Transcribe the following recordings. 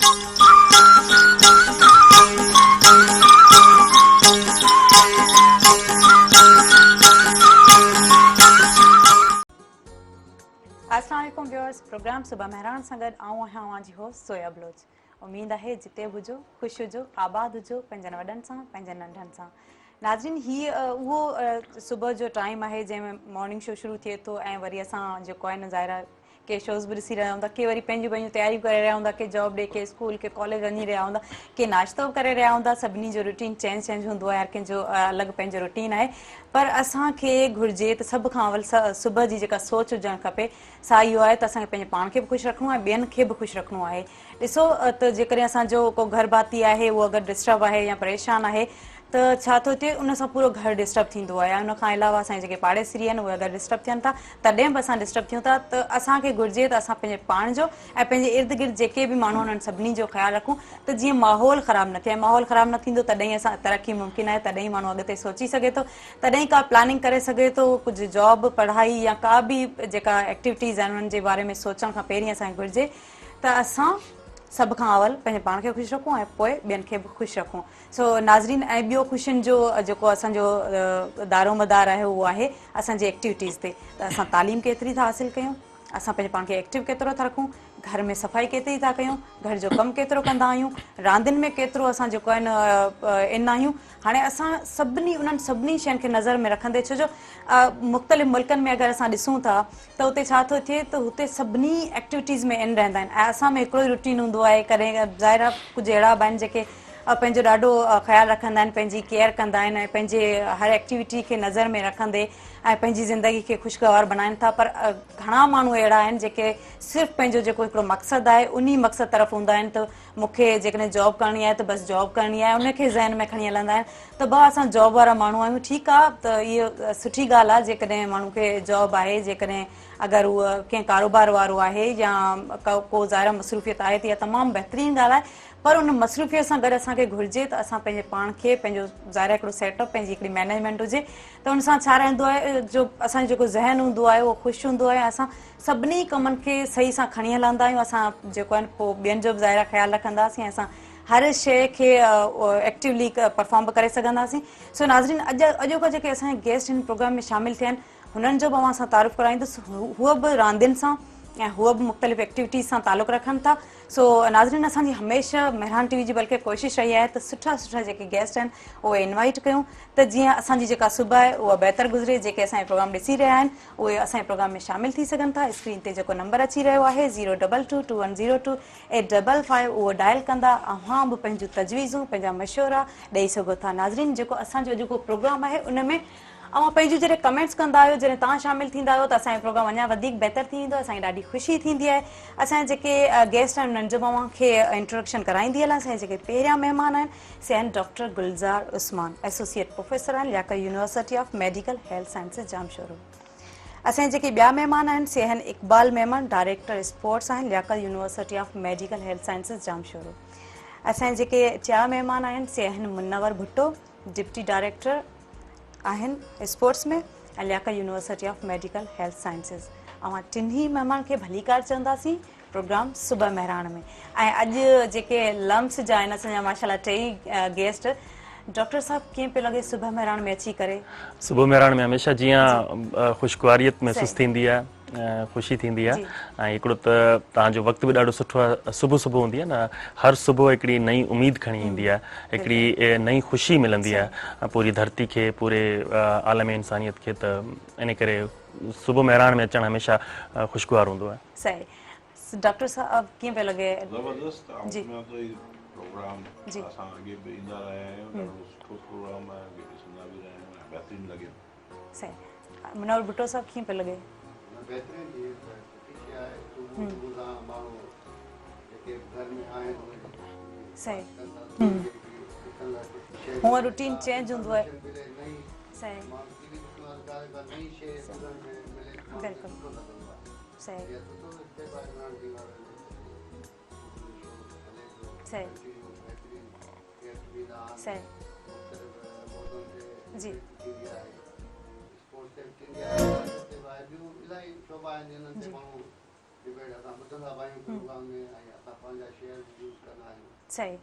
السلام عليڪم viewers, programme صبح مهراڻ سان گڏ آئون آهيان اوهان جي هوسٽ زويا بلوچ. اميد آهي جتي به هجو خوش هجو، آباد هجو، پنهنجن وڏن سان پنهنجن ننڍن سان. ناظرين هي اهو صبح جو ٽائيم آهي جنهن ۾ مارننگ شو شروع ٿئي ٿو ۽ وري اسان جيڪو آهي نه ظاهر آهي ڪي شوز به ڏسي رهيا هوندا، ڪي وري پنهنجون پنهنجون تياريون ڪري رهيا هوندا، ڪي جاب ڏي، ڪي اسڪول، ڪي ڪاليج وڃي رهيا هوندا، ڪي ناشتو به ڪري رهيا هوندا. سڀني جو روٽين چينج چينج هوندو آهي، هر ڪنهن جو الڳ پنهنجو روٽين آهي. پر اسان کي گهرجي ته سڀ کان اول صبح جي جيڪا سوچ هجڻ کپي سا اهو آهي ته اسان کي پنهنجي پاڻ کي به خوش رکڻو آهي ٻين کي به خوش رکڻو آهي. ڏسو ته جيڪڏهن اسان جو ڪو گهر ڀاتي آهي اهو اگر ڊسٽرب آهي يا پريشان آهي ته ڇا ٿو ٿئي ان سان پورو گهر ڊسٽرب ٿيندو آهي ۽ ان کان علاوه اسان جا جيڪي پاڙيسري آهن اهي اگر ڊسٽرب ٿين ٿا تڏهن به اسان ڊسٽرب ٿيون ٿا ته اسان کي گهرجي ته اسان پنهنجي پاڻ جو ۽ پنهنجي ارد گرد جيڪي به ماڻهو آهن انهن سڀني جو خيال رکون ته جيئن ماحول خراب نه ٿئي ۽ ماحول خراب نه ٿيندو تڏهن ئي اسان ترقي ممڪن آهي تڏهن ئي ماڻهو اڳتي سوچي سگهي ٿو تڏهن ئي ڪا پلاننگ ڪري سگهي ٿو ڪجهه جاب پڙهائي يا ڪا به جيڪا ايڪٽيوٽيز آهن انهن جي باري ۾ سوچڻ کان پهرين اسان کي گهرجي ته اسان سڀ کان اول پنهنجي پاڻ کي خوش رکون ۽ پوء ٻين کي به خوش رکون. سو ناظرين ۽ ٻيو خوشين جو جيڪو اسان جو دارو مدار آهي اهو آهي اسان جي ايڪٽيوٽيز تي ته اسان تعليم ڪيتري ٿا حاصل ڪيون، اسان پنهنجي پاڻ کي ايڪٽو ڪيترو ٿا رکون، گهر ۾ صفائي ڪيتري ٿا ڪيون، گهر جو ڪم ڪيترو ڪندا آهيون، راندين ۾ ڪيترو اسان جيڪو آهي نه ان آهيون. هاڻي اسان سڀني انهن سڀني شين کي نظر ۾ رکندي ڇو جو مختلف ملڪن ۾ اگر اسان ڏسون ٿا ته اتي ڇا ٿو ٿئي ته هتي سڀني ايڪٽيوٽيز ۾ ان رهندا آهن ۽ اسان ۾ هڪڙو ئي روٽين هوندو آهي. ڪڏهن ظاهر آهي ڪجهه اهڙا به آهن جيڪي پنهنجو ڏاڍو خيال رکندا آهن، پنهنجي ڪيئر ڪندا آهن ۽ پنهنجي هر ايڪٽيوٽي کي نظر ۾ رکندي ۽ پنهنجي زندگي کي خوشگوار بڻائن ٿا. پر گهڻا ماڻهو اهڙا آهن جيڪي صرف پنهنجو جيڪو هڪڙو مقصد آهي انهي مقصد طرف هوندا آهن ته مون کي جيڪڏهن جاب ڪرڻي آهي ته بس جاب ڪرڻي آهي ان کي ذهن ۾ کڻي هلندا آهن ته ڀاء اسان جاب وارا ماڻهو آهيون ٺيڪ آهي ته اهو سٺي ڳالهه آهي جيڪڏهن ماڻهو کي جاب آهي جيڪڏهن اگر هو ڪنهن ڪاروبار وارو آهي يا ڪو ظاهر مصروفيت آهي ته اها تمام بهترين ڳالهه آهي پر ان مصروفيت سان گڏ اسان کي گهرجي ته اسان پنهنجي پاڻ کي پنهنجو ظاهر هڪڙو سيٽ اپ پنهنجي هڪڙي مينيجمينٽ هجي ته ان سان ڇا رهندو آهي جو اسان جو جيڪو ذهن هوندو آهي اهو خوش هوندو آهي اسان سڀني ڪمن کي صحيح سان کڻي هلندا آهيون. اسان جيڪو آهن پوء ٻين جو به ظاهر آهي خيال رکنداسين ۽ اسان هر شيء کي ايڪٽيولي پرفارم به ڪري سگهنداسين. سو ناظرين اڄ اڄوڪا جيڪي اسان جا گيسٽ هن پروگرام ۾ شامل ٿيا آهن هنن جو به اوهان سان تعارف ڪرائيندس. هو به راندين سان ۽ هو به مختلف ايڪٽيوٽيز سان تعلق رکن ٿا. سو ناظرين اسان جي هميشه مهراڻ ٽي وي جي بلڪه ڪوشش رهي آهي ته سٺا سٺا جيڪي گيسٽ آهن اهي انوائيٽ ڪيون ته جيئن اسان جي جيڪا صبح آهي اها بهتر گذري. جيڪي اسان جو پروگرام ڏسي رهيا آهن اهي اسان جي پروگرام ۾ شامل ٿي سگهن ٿا. اسڪرين تي جيڪو نمبر اچي رهيو آهي zero double two two one zero two eight double five اهو ڊائل ڪندا اوهان به پنهنجون تجويزون پنهنجا مشورا ڏئي سگهو ٿا. ناظرين جيڪو اسان جو اڄوڪو پروگرام آهي ان ۾ اوهان پنهنجون جڏهن ڪمينٽس ڪندا آهيو جڏهن توهان شامل ٿيندا آهيو ته اسان جو پروگرام اڃا وڌيڪ بهتر ٿي ويندو آهي اسان کي ڏاڍي خوشي ٿيندي آهي. اسان جا جيڪي گيسٽ آهن انهن جو به اوهان کي انٽروڊڪشن ڪرائيندي هلان. اسان جا جيڪي پهريان مهمان آهن سي آهن ڊاڪٽر گلزار عثمان ايسوسيئيٽ پروفيسر آهن Liaquat university of medical health sciences Jamshoro. اسان جا جيڪي ٻيا مهمان آهن سي آهن اقبال ميمڻ ڊائريڪٽر اسپورٽس آهن Liaquat university of medical health sciences Jamshoro. اسان جا جيڪي ٽيا مهمان آهن سي آهن منور ڀٽو ڊپٽي ڊائريڪٽر آهن sports ۾ ۽ Liaquat university of medical health sciences. اوهان ٽنهي مهمان کي ڀليڪار چونداسين پروگرام صبح مهراڻ ۾. ۽ اڄ جيڪي لمس جا آهن اسان جا ماشاءالله ٽيئي گيسٽ ڊاڪٽر صاحب ڪيئن پيو لڳي صبح مهراڻ ۾ اچي ڪري؟ صبح مهراڻ ۾ هميشه جيئن خوشگواريت محسوس ٿيندي آهي خوشي ٿيندي آهي ۽ هڪڙو ته توهان جو وقت به ڏاڍو سٺو آهي صبح صبح هوندي آهي نه هر صبح هڪڙي نئين اميد کڻي ايندي آهي هڪڙي نئين خوشي ملندي آهي پوري ڌرتي کي پوري عالم انسانيت کي ته ان ڪري صبح مهراڻ ۾ اچڻ هميشه خوشگوار هوندو آهي. صحيح ڊاڪٽر صاحب ڪيئن پيو لڳي؟ زبردست آئون سمجهان ٿو هي پروگرام اسان اڳي به ايندا رهيا آهيون ڏاڍو سٺو پروگرام آهي اڳي ڏسندا به رهيا آهيون ۽ بهترين لڳي. صحيح منور ڀٽو صاحب ڪيئن پيو لڳي؟ بهترين هي سٺي شي آهي صبح صبح سان ماڻهو جيڪي گهر ۾ آهن اهي صحيح هونء روٽين چينج هوندو آهي. صحيح بلڪل صحيح صحيح صحيح جي اسان پنهنجا شعر به يوز ڪندا آهيون. صحيح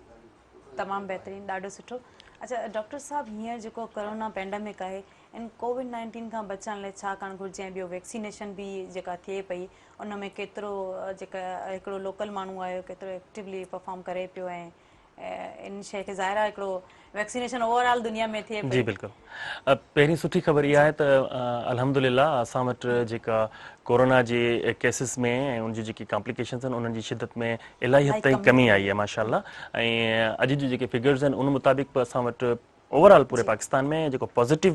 تمام بهترين ڏاڍو سٺو اڇا ڊاڪٽر صاحب هينئر جيڪو ڪورونا پينڊمڪ آهي ان ڪووڊ نائنٽين کان بچڻ لاء ڇا ڪرڻ گهرجي ۽ ٻيو ويڪسينيشن به جيڪا ٿئي پئي ان ۾ ڪيترو جيڪا هڪڙو لوڪل ماڻهو آهي ڪيترو ايڪٽيولي پرفارم ڪري پيو ۽ ان شيء کي ظاهر آهي هڪڙو ويڪسينيشن اوور آل دنيا ۾ ٿئي پئي. جي بلڪل پهرين سٺي خبر اها آهي ته الحمدلله اسان وٽ جيڪا ڪورونا جي ڪيسز ۾ ۽ ان جي جيڪي ڪامپليڪيشنز آهن انهن جي شدت ۾ الاهي حد تائين ڪمي آئي آهي ماشاءالله ۽ اڄ جي جيڪي فگرز آهن ان مطابق به اسان وٽ اوور آل پوري پاڪستان ۾ جيڪو پازيٽو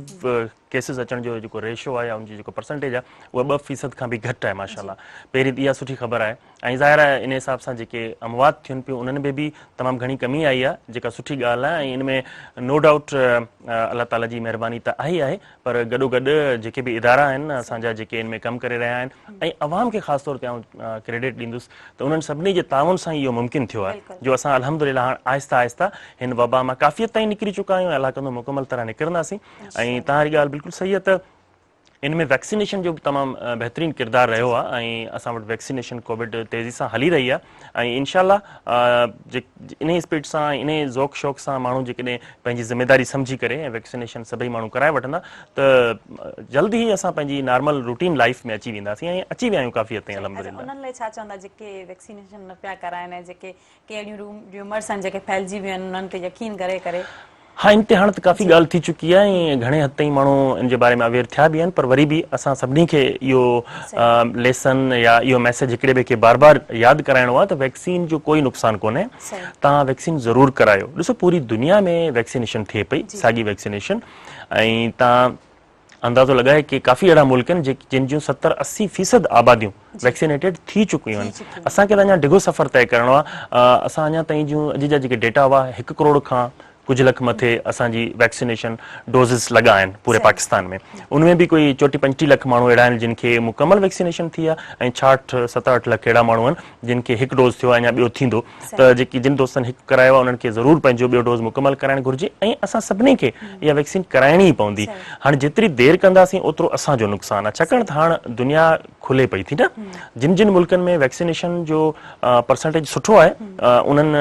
ڪيسز اچڻ جو جيڪو ريشو آهي يا ان جي جيڪو پرسنٽيج آهي اها 2% کان به گهٽ آهي ماشاء الله پهرين ته اها سٺي خبر آهي ۽ ظاهر آهي ان حساب سان جيڪي اموات ٿين پيون انهن ۾ به تمام گهڻي ڪمي آئي آهي جيڪا سٺي ڳالهه آهي ۽ ان ۾ نو ڊائوٽ الله تعالي جي مهرباني ته آهي آهي پر گڏو گڏ جيڪي به ادارا آهن اسان جا جيڪي ان ۾ ڪم ڪري رهيا آهن ۽ عوام کي خاص طور تي آئون ڪريڊٽ ڏيندس ته انهن سڀني جي تعاون سان ئي اهو ممڪن ٿيو آهي جو اسان الحمدلله هاڻ آهستي آهستي هن وبا مان ڪافي حد تائين نڪري چڪا آهيون ۽ الله ڪندو مڪمل طرح نڪرنداسين ۽ توهان جي ڳالهه بلڪل صحيح آهي ته ان ۾ ويڪسينيشن جو به تمام بهترين ڪردار رهيو آهي ۽ اسان وٽ ويڪسينيشن ڪووڊ تيزي سان هلي رهي آهي ۽ انشاء الله انهي اسپيڊ سان ۽ انهي ذوق شوق سان ماڻهو جيڪڏهن پنهنجي ذميداري سمجهي ڪري ۽ ويڪسينيشن سڀئي ماڻهو ڪرائي وٺندا ته جلد ئي اسان پنهنجي نارمل روٽين لائيف ۾ اچي وينداسين ۽ اچي ويا آهيون ڪافي حد تائين الحمدلله. انهن لاء ڇا چوندا جيڪي ويڪسينيشن نه پيا ڪرائن ۽ جيڪي ڪي اهڙيون ريومرس آهن جيڪي ڦهلجي ويون آهن انهن تي يقين ڪري ڪري. ها ان تي هاڻ ته ڪافي ڳالهه ٿي چڪي آهي ۽ گهڻي حد تائين ماڻهو ان جي باري ۾ اويئر ٿيا به آهن پر وري به اسان سڀني کي اهو ليسن يا اهو ميسيج هڪڙي ٻئي کي بار بار ياد ڪرائڻو آهي ته ويڪسين جو ڪوئي نقصان ڪونهي توهان ويڪسين ضرور ڪرايو ڏسو پوري دنيا ۾ ويڪسينيشن ٿئي پئي ساڳي ويڪسينيشن ۽ توهان اندازو لڳائي ڪي ڪافي اهڙا ملڪ آهن جن جون 70 80 فيصد آباديون ويڪسينيٽيڊ ٿي چڪيون آهن اسان کي ته اڃا ڊگهو سفر طئي ڪرڻو آهي اسان اڃا تائين جون اڄ جا جيڪي ڊيٽا هئا 1 ڪروڙ کان ڪجهه لک مٿي اسان جي ويڪسينيشن ڊوزز لڳا آهن پوري پاڪستان ۾ ان ۾ به ڪوئي 34 35 لک ماڻهو اهڙا آهن جن کي مڪمل ويڪسينيشن ٿي آهي ۽ 66 67 لک اهڙا ماڻهو آهن جن کي هڪ ڊوز ٿيو آهي اڃا ٻيو ٿيندو ته جيڪي جن دوستن هڪ ڪرايو آهي انهن کي ضرور پنهنجو ٻيو ڊوز مڪمل ڪرائڻ گهرجي ۽ اسان سڀني کي اها ويڪسين ڪرائڻي ئي پوندي. هاڻ جيتري دير ڪنداسين اوترو اسان جو نقصان آهي ڇاڪاڻ ته هاڻ دنيا کلي پئي ٿي نه جن جن ملڪن ۾ ويڪسينيشن جو پرسنٽيج سٺو آهي انهن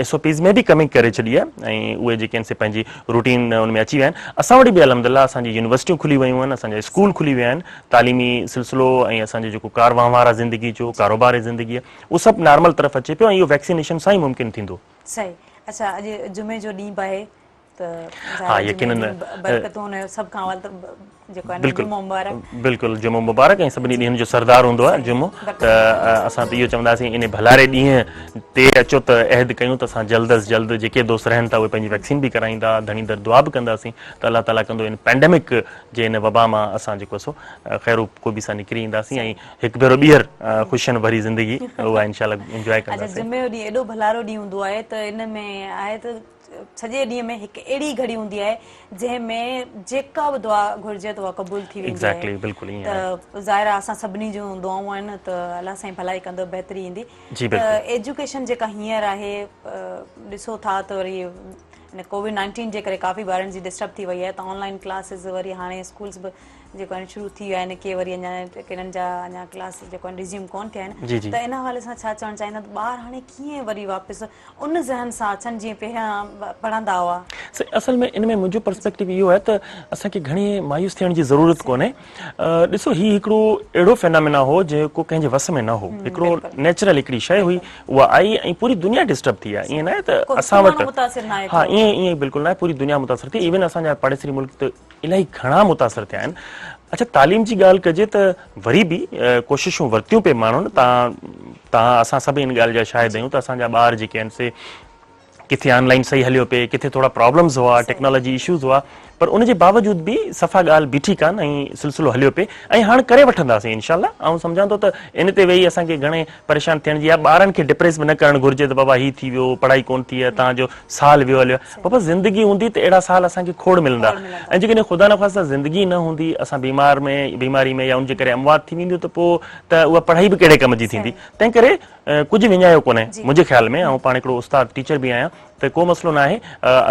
ايس او پيز ۾ به ڪمي ڪري ڇڏي آهي ۽ اهي جيڪي آهن سي پنهنجي روٽين ان ۾ اچي ويا آهن اسان وٽ به الحمدلله اسان جي يونيورسٽيون کلي ويون آهن اسان جا اسڪول کلي ويا آهن تعليمي سلسلو ۽ اسان جو جيڪو ڪار وهنوار آهي زندگي جو ڪاروبار آهي زندگي اهو سڀ نارمل طرف اچي پيو ۽ اهو ويڪسينيشن سان ئي ممڪن ٿيندو. صحيح اڇا اڄ جمعي جو ڏينهن به آهي ته ها يقينن برڪتون ان جو سڀ کان اول ته جيڪو آهي جمعو مبارڪ. بلڪل جمعو مبارڪ ۽ سڀني ڏينهن جو سردار هوندو آهي جمعو ته اسان ته اهو چونداسين ان ڀلاري ڏينهن تي اچو ته عهد ڪيون ته اسان جلد از جلد جيڪي دوست رهن ٿا اهي پنهنجي ويڪسين به ڪرائيندا ڌڻي در دعا به ڪنداسين ته الله تعالي ڪندو ان پينڊمڪ جي ان وبا مان اسان جيڪو سو خير و خوبي سان نڪري اينداسين ۽ هڪ ڀيرو ٻيهر خوشين ڀري زندگي اها انشاء الله انجواء ڪنداسين. اڇا جمعي جو ڏينهن ايڏو ڀلارو ڏينهن هوندو آهي ته ان ۾ آهي ته سڄي ڏينهن ۾ هڪ اهڙي گهڙي هوندي آهي جنهن ۾ جيڪا به دعا گهرجي ته اها قبول ٿي ويندي آهي بلڪل ائين آهي ته ظاهر آهي اسان سڀني جون دعائون آهن ته الله سائين ڀلائي ڪندو بهتري ايندي جي بلڪل ته ايجوڪيشن جيڪا هينئر آهي ڏسو ٿا ته وري ان ڪووڊ 19 جي ڪري ڪافي ٻارن جي ڊسٽرب ٿي وئي آهي ته آن لائن ڪلاسز وري هاڻي اسڪولز به جيڪو آهن شروع ٿي ويا آهن ڪي وري اڃا ڪنن جا اڃا ڪلاس جيڪو آهن ريزيوم ڪون ٿيا آهن ته ان حوالي سان ڇا چوڻ چاهيندا ته ٻار هاڻي ڪيئن وري واپس ان ذهن سان اچن جيئن پهريان پڙهندا هئا. سائين اصل ۾ ان ۾ منهنجو پرسپيڪٽو اهو آهي ته اسان کي گهڻي مايوس ٿيڻ جي ضرورت ڪونهي ڏسو هي هڪڙو اهڙو فينامينا هو جيڪو ڪنهن جي وس ۾ نه هو هڪڙو نيچرل هڪڙي شيء هئي اها آئي ۽ پوري دنيا ڊسٽرب ٿي آهي ائين ناهي ته اسان وٽ ها ائين ائين بلڪل ناهي پوري دنيا متاثر ٿي ايون اسان جا پاڙيسري ملڪ ته الاهي گهڻا متاثر ٿيا آهن. اڇا تعليم جي ڳالهه ڪجي ته وري به ڪوششون ورتيون پئي ماڻهن تان تان اسان سڀ ان ڳالهه جا شاهد آهيون ته اسان جا ٻار جيڪي آهن سي ڪٿي آن لائن صحيح هليو پئي ڪٿي ٿورا پرابلمز هئا ٽيڪنالاجي اشوز هئا پر ان جي باوجود به صفا ڳالهه بيٺي ڪان ۽ سلسلو هليو پئي ۽ هاڻ ڪري وٺنداسين انشاء الله آئون سمجهان ٿو ته ان تي ويهي اسان کي گهڻي پريشان ٿيڻ جي يا ٻارن کي ڊپريس به نه ڪرڻ گهرجي ته بابا هي ٿي ويو پڙهائي ڪون ٿي آهي تان جو سال ويو هليو بابا زندگي هوندي ته اهڙا سال اسان کي کوڙ ملندا ۽ جيڪڏهن خدا نخواسته زندگي نه هوندي اسان بيمار ۾ بيماري ۾ يا ان جي ڪري اموات ٿي وينديون ته پوء ته اها پڙهائي به ڪهڙي ڪم جي ٿيندي تنهن ڪري ڪجهه وڃايو ڪونهي منهنجي خيال ۾ آئون پاڻ هڪڙو استاد ٽيچر به آهيان ته ڪو مسئلو ناهي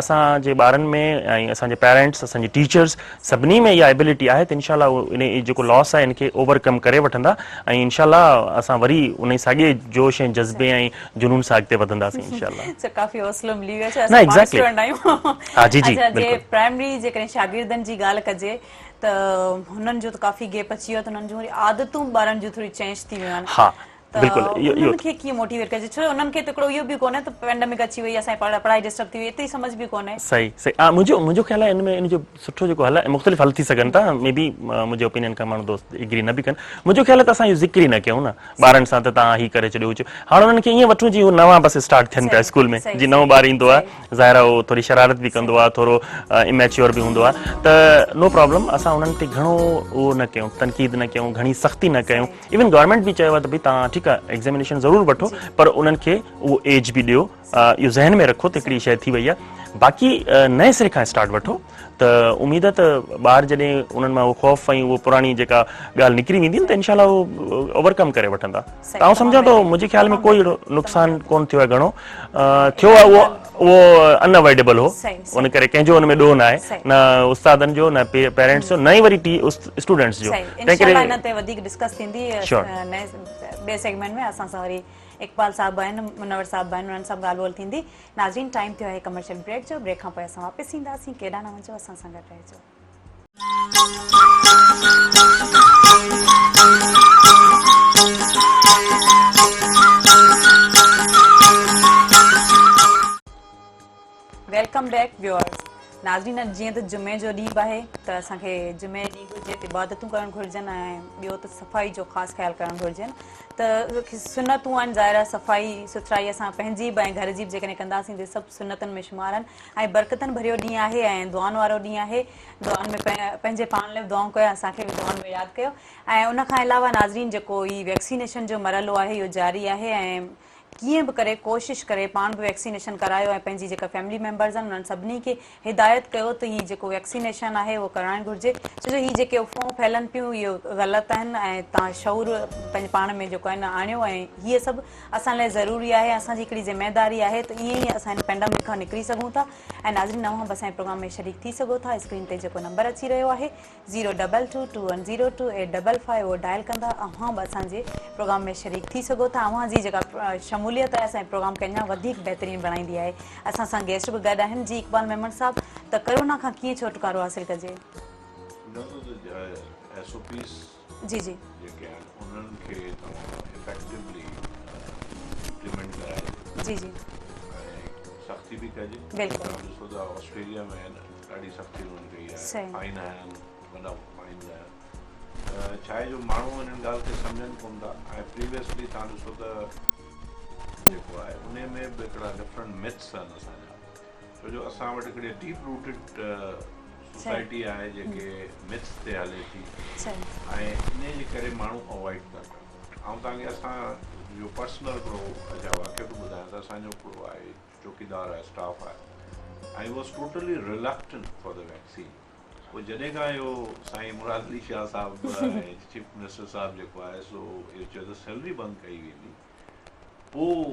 اسان جي ٻارن ۾ ۽ اسان جي پيرنٽس اسان جي ٽيچرس سڀني ۾ اها ابيلٽي آهي ته انشاء الله ان جيڪو لاس آهي ان کي اوور ڪم ڪري وٺندا ۽ انشاء الله اسان وري انهي ساڳئي جوش ۽ جذبي ۽ جنون سان اڳتي وڌنداسين انشاء الله. سر ڪافي حوصلو ملي ويو ڇو اسان پاڻ اسٽوڊنٽ آهيون. ها جي جي اڇا جي بلڪل. پرائمري جيڪڏهن شاگردن جي ڳالهه ڪجي ته هنن جو ته ڪافي گيپ اچي ويو ته هنن جون وري عادتون ٻارن جون ٿوري چينج ٿي ويون آهن. ها ته بلڪل اهو انهن کي ڪيئن موٽيويٽ ڪجي ڇو جو انهن کي ته هڪڙو اهو به ڪونهي ته پينڊمڪ اچي وئي اسان جي پڙهائي ڊسٽرب ٿي وئي ايتري سمجهه به ڪونهي. صحيح صحيح ها منهنجو منهنجو خيال آهي ان ۾ ان جو سٺو جيڪو حل آهي مختلف حل ٿي سگهن ٿا مي بي منهنجي اوپينين کان ماڻهو دوست ايگري نه به ڪن منهنجو خيال آهي ته اسان اهو ذڪر ئي نه ڪيون نه ٻارن سان ته توهان هي ڪري ڇڏيو هو ڇڏيو هاڻ انهن کي ائين وٺون جي هو نوان بس اسٽارٽ ٿين پيا اسڪول ۾ جي نئون ٻار ايندو آهي ظاهر آهي اهو ٿوري شرارت به ڪندو آهي ٿورو اميچيور به هوندو آهي ته نو پرابلم اسان انهن تي گهڻو اهو نه ڪيون تنقيد نه ڪيون گهڻي سختي نه ڪيون ايون گورنمينٽ به چيو آهي ته ڀئي توهان ٺيڪ آهي ايگزامينيشن ضرور وٺو پر انهن کي اهو ايج به ڏيو اهو ذهن ۾ رکو ته هڪڙي شيء ٿي وئي آهي باقي نئين سري کان اسٽارٽ وٺو ته اميد آهي ته ٻار جڏهن انهن مان اهو خوف ۽ اهو پراڻي جيڪا ڳالهه نڪري ويندي نه ته انشاء الله اهو اوور ڪم ڪري وٺندا ته آئون سمجهان ٿو منهنجي خيال ۾ ڪوئي اهڙو نقصان ڪونه ٿيو آهي گهڻو ٿيو آهي اهو اهو ان اوائڊيبل هو ان ڪري ڪنهن جو ان ۾ ڏوهه نه آهي نه استادن جو نه پيرنٽس جو نه ئي وري اسٽوڊنٽس جو صحيح انشاء الله ان تي وڌيڪ ڊسڪس ٿيندي نئين ٻئي سيگمينٽ ۾ اسان سان وري اقبال صاحب آهن منور صاحب آهن انهن سان به ڳالهه ٻولهه ٿيندي ناظرين ٽائيم ٿيو آهي ڪمرشل بريڪ جو بريڪ کان پوء اسان واپس اينداسين ڪيڏانهن نه وڃجو اسان سان گڏ رهجو. Welcome back viewers ناظرين اڄ جيئن ته جمعي جو ڏينهن به آهي ته اسان کي جمعي ڏينهن گهرجي ته عبادتون ڪرڻ گهرجن ۽ ٻيو ته صفائي جو خاص خيال ڪرڻ گهرجن ته سنتون آهن ظاهر آهي صفائي سٿرائي اسان پنهنجي به ۽ گهر جي به جيڪڏهن ڪنداسين ته سڀ سنتن ۾ شمار آهن ۽ برڪتن ڀريو ڏينهن آهي ۽ دعائن وارو ڏينهن آهي دعائن ۾ پنهنجي پاڻ لاء به دعائون ڪيو اسان کي به دعائن ۾ ياد ڪيو ۽ ان کان علاوه ناظرين جيڪو هي ويڪسينيشن جو مرحلو آهي اهو جاري آهي ۽ ڪيئن به ڪري ڪوشش ڪري پاڻ به ويڪسينيشن ڪرايو ۽ پنهنجي جيڪا فيملي ميمبرز آهن انهن سڀني کي هدايت ڪيو ته هي جيڪو ويڪسينيشن آهي اهو ڪرائڻ گهرجي ڇو جو هي جيڪي افواهون ڦهلن پيون اهي غلط آهن ۽ توهان شعور پنهنجي پاڻ ۾ جيڪو آهي نه آڻيو ۽ هيء سڀ اسان لاء ضروري آهي اسان جي هڪڙي ذميداري آهي ته ائين ئي اسان هن پينڊمڪ کان نڪري سگهون ٿا ۽ ناظرين اوهان به اسان جي پروگرام ۾ شريڪ ٿي سگهو ٿا اسڪرين تي جيڪو نمبر اچي رهيو آهي zero double two two one zero two eight double five اهو ڊائل ڪندا اوهان به اسان جي پروگرام ۾ شريڪ ٿي سگهو ٿا اوهان جي جيڪا شموليت آهي اسان جي پروگرام کي اڃا وڌيڪ بهترين بڻائيندي آهي اسان سان گيسٽ به گڏ آهن جي اقبال ميمڻ صاحب ته ڪرونا کان ڪيئن ڇوٽڪارو حاصل ڪجي. نه ته ايس او پيز جي جي. جيڪي آهن انهن کي توهان افيڪٽولي امپليمينٽ ڪرائجي. جي جي. ۽ سختي به ڪجي. بلڪل. توهان ڏسو ته آسٽريليا ۾ ڏاڍي سختي انهن ڪئي آهي. فائن آهن وڏا فائن آهن ته ڇا آهي جو ماڻهو انهن ڳالهه کي سمجهن ڪونه ٿا ۽ پريويسلي توهان ڏسو ته جيڪو آهي انهي ۾ به هڪڙا ڊفرنٽ مٿس آهن اسان جا ڇو جو اسان وٽ هڪڙي ڊيپ روٽيڊ سوسائٽي آهي جيڪي مٿس تي هلي ٿي ۽ انهي جي ڪري ماڻهو اوائڊ ٿا ڪن. آئون توهان کي اسان جو پرسنل هڪڙو اڇا واقعو ٿو ٻڌايان ته اسان جو هڪڙو آهي چوڪيدار آهي اسٽاف آهي ۽ was totally reluctant for the vaccine پوء جڏهن کان اهو سائين مراد علي شاهه صاحب ۽ چيف منسٽر صاحب جيڪو آهي سو اهو چيو ته سيلري بند ڪئي ويندي پوء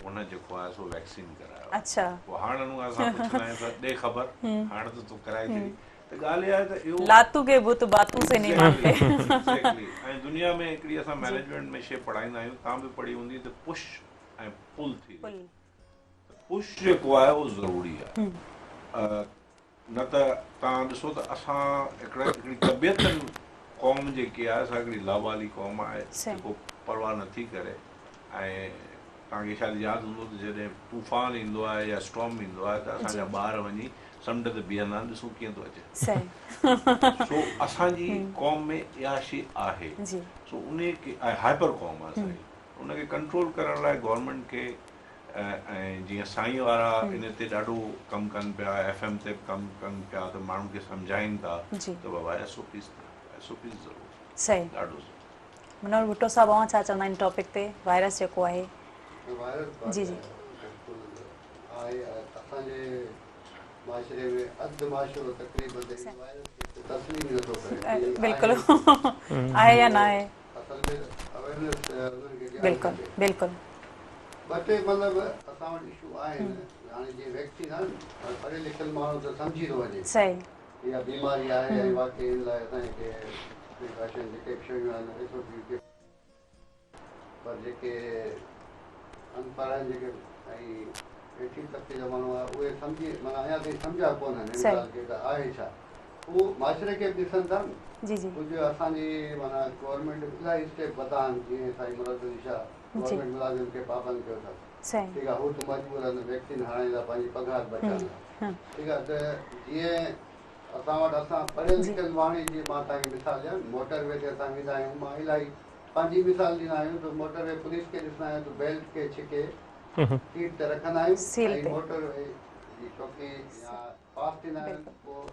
هن جيڪو آهي سو ويڪسين ڪرايو. اڇا. پوء هاڻ هن کان اسان پڇندا آهيون ته ڏي خبر هاڻ ته تو ڪرائي ڇڏي ته ڳالهه اها آهي ته اهو لاتون ڪي ڀوت باتون سي نهين مانتي. ايگزيڪٽلي ۽ دنيا ۾ هڪڙي اسان مئنيجمينٽ ۾ شي پڙهائيندا آهيون توهان به پڙهي هوندي ته پش ۽ پل ٿيري ته پش جيڪو آهي اهو ضروري آهي نه ته توهان ڏسو ته اسان هڪڙا هڪڙي طبيعتن قوم جيڪي آهي سا هڪڙي لاوالي قوم آهي جيڪو پرواهه نٿي ڪري ۽ توهان کي شايد ياد هوندو ته جڏهن طوفان ايندو آهي يا اسٽارم ايندو آهي ته اسان جا ٻار وڃي سمنڊ تي بيهندا آهن ڏسون ڪيئن ٿو اچي سو اسان جي قوم ۾ اها شي آهي سو انهي کي هائپر قوم آهي اسان جي ان کي ڪنٽرول ڪرڻ لاء گورنمينٽ کي ۽ جيئن سائين وارا ان تي ڏاڍو ڪم ڪن پيا ايف ايم تي به ڪم ڪن پيا ته ماڻهن کي سمجهائين ٿا ته بابا S O Ps S O Ps ضرور صحيح ڏاڍو ضرور. منور ڀٽو صاحب اوهان ڇا چوندا ان ٽاپڪ تي وائرس جيڪو آهي. وائرس جي جي. بلڪل آهي اسان جي معاشري ۾ اڌ معاشرو تقريبن ته ان وائرس کي تسليم ئي نٿو ڪري بلڪل آهي يا نه آهي. اصل ۾ اويرنيس انهن کي ڏيارڻ بلڪل کپي. بلڪل. ٻه ٽي مطلب اسان وٽ اشو آهن هاڻي جيئن ويڪسين آهي نه پڙهيل لکيل ماڻهو ته سمجهي ٿو وڃي صحيح اها بيماري آهي ۽ واقعي ان لاء اسان کي پريڪاشن جيڪي به شيون آهن ايس او پي کي پر جيڪي انپڙهه آهن جيڪي ۽ هيٺين طبقي جا ماڻهو آهن اهي سمجهي معنيٰ اڃا تائين سمجهيا ڪونهن ان ڳالهه کي ته آهي ڇا هو معاشري کي به ڏسن ٿا نه جي جي ڪجهه اسان جي معنيٰ گورنمينٽ الاهي اسٽيپ ورتا آهن جيئن سائين مراد علي شاهه گورنمينٽ ملازم کي پابند ڪيو اٿس ٺيڪ آهي هو ته مجبور آهن ويڪسين هڻائڻ لاء پنهنجي پگهار بچائڻ لاء ٺيڪ آهي ته جيئن اسان وٽ اسان پڙهيل لکيل ماڻهو جي مان توهان کي مثال ڏيان موٽر وي تي اسان ويندا آهيون مان الاهي پنهنجي مثال ڏيندا آهيون ته موٽر وي پوليس کي ڏسندا آهيون ته بيلٽ کي ڇڪي سيٽ تي رکندا آهيون ۽ موٽر وي جي چوڪي يا پاس ٿيندا آهيون پوء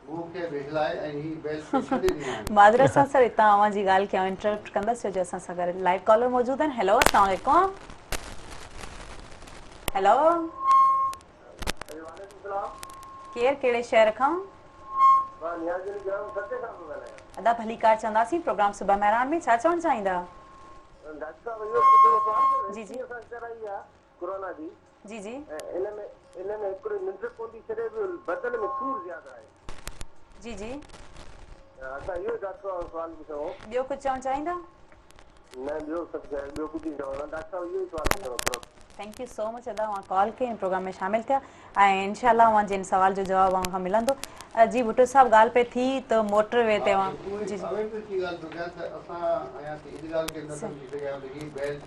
منهن کي به هلائي ۽ هي بيلٽ کي ڇڏي ڏيندا آهيون. معذرت سان سر هتان اوهان جي ڳالهه کي آئون انٽرپٽ ڪندس ڇو جو اسان سان گڏ لائيو ڪالر موجود آهن هيلو اسلام عليڪم هيلو وعليڪم السلام ڪير ڪهڙي شهر کان؟ مان نياز علي گرام ٺٽي کان ٿو ڳالهايان. ادا ڀليڪار چونداسين پروگرام صبح مهراڻ ۾ ڇا چوڻ چاهيندا؟ ڊاڪٽر صاحب اهو پڇڻو هو ته جي جي. ويڪسين اسان ڪرائي آ ڪورونا جي جي جي. ۽ ان ۾ ان ۾ هڪڙي ننڊ ڪون ٿي ڇڏي ٻيو بدن ۾ سور زياده آهي. جي جي. اسان اهو ئي ڊاڪٽر صاحب کان سوال پڇڻو هو. ٻيو ڪجهه چوڻ چاهيندا؟ نه ٻيو سڀ ٻيو ڪجهه نه چوڻو ڊاڪٽر صاحب اهو ئي سوال پڇڻو هو. Thank you so much ادا اوهان ڪال ڪئي ۽ پروگرام ۾ شامل ٿيا ۽ انشاء الله اوهان جي ان سوال جو جواب اوهان کان ملندو جي ڀٽو صاحب ڳالهه پئي ٿي ته موٽر وي تي اوهان جي جي اويرنيس جي ڳالهه ٿو ڪيان ته اسان اڃا تائين ان ڳالهه کي نه سمجهي سگهيا آهيون ته هي بيلٽ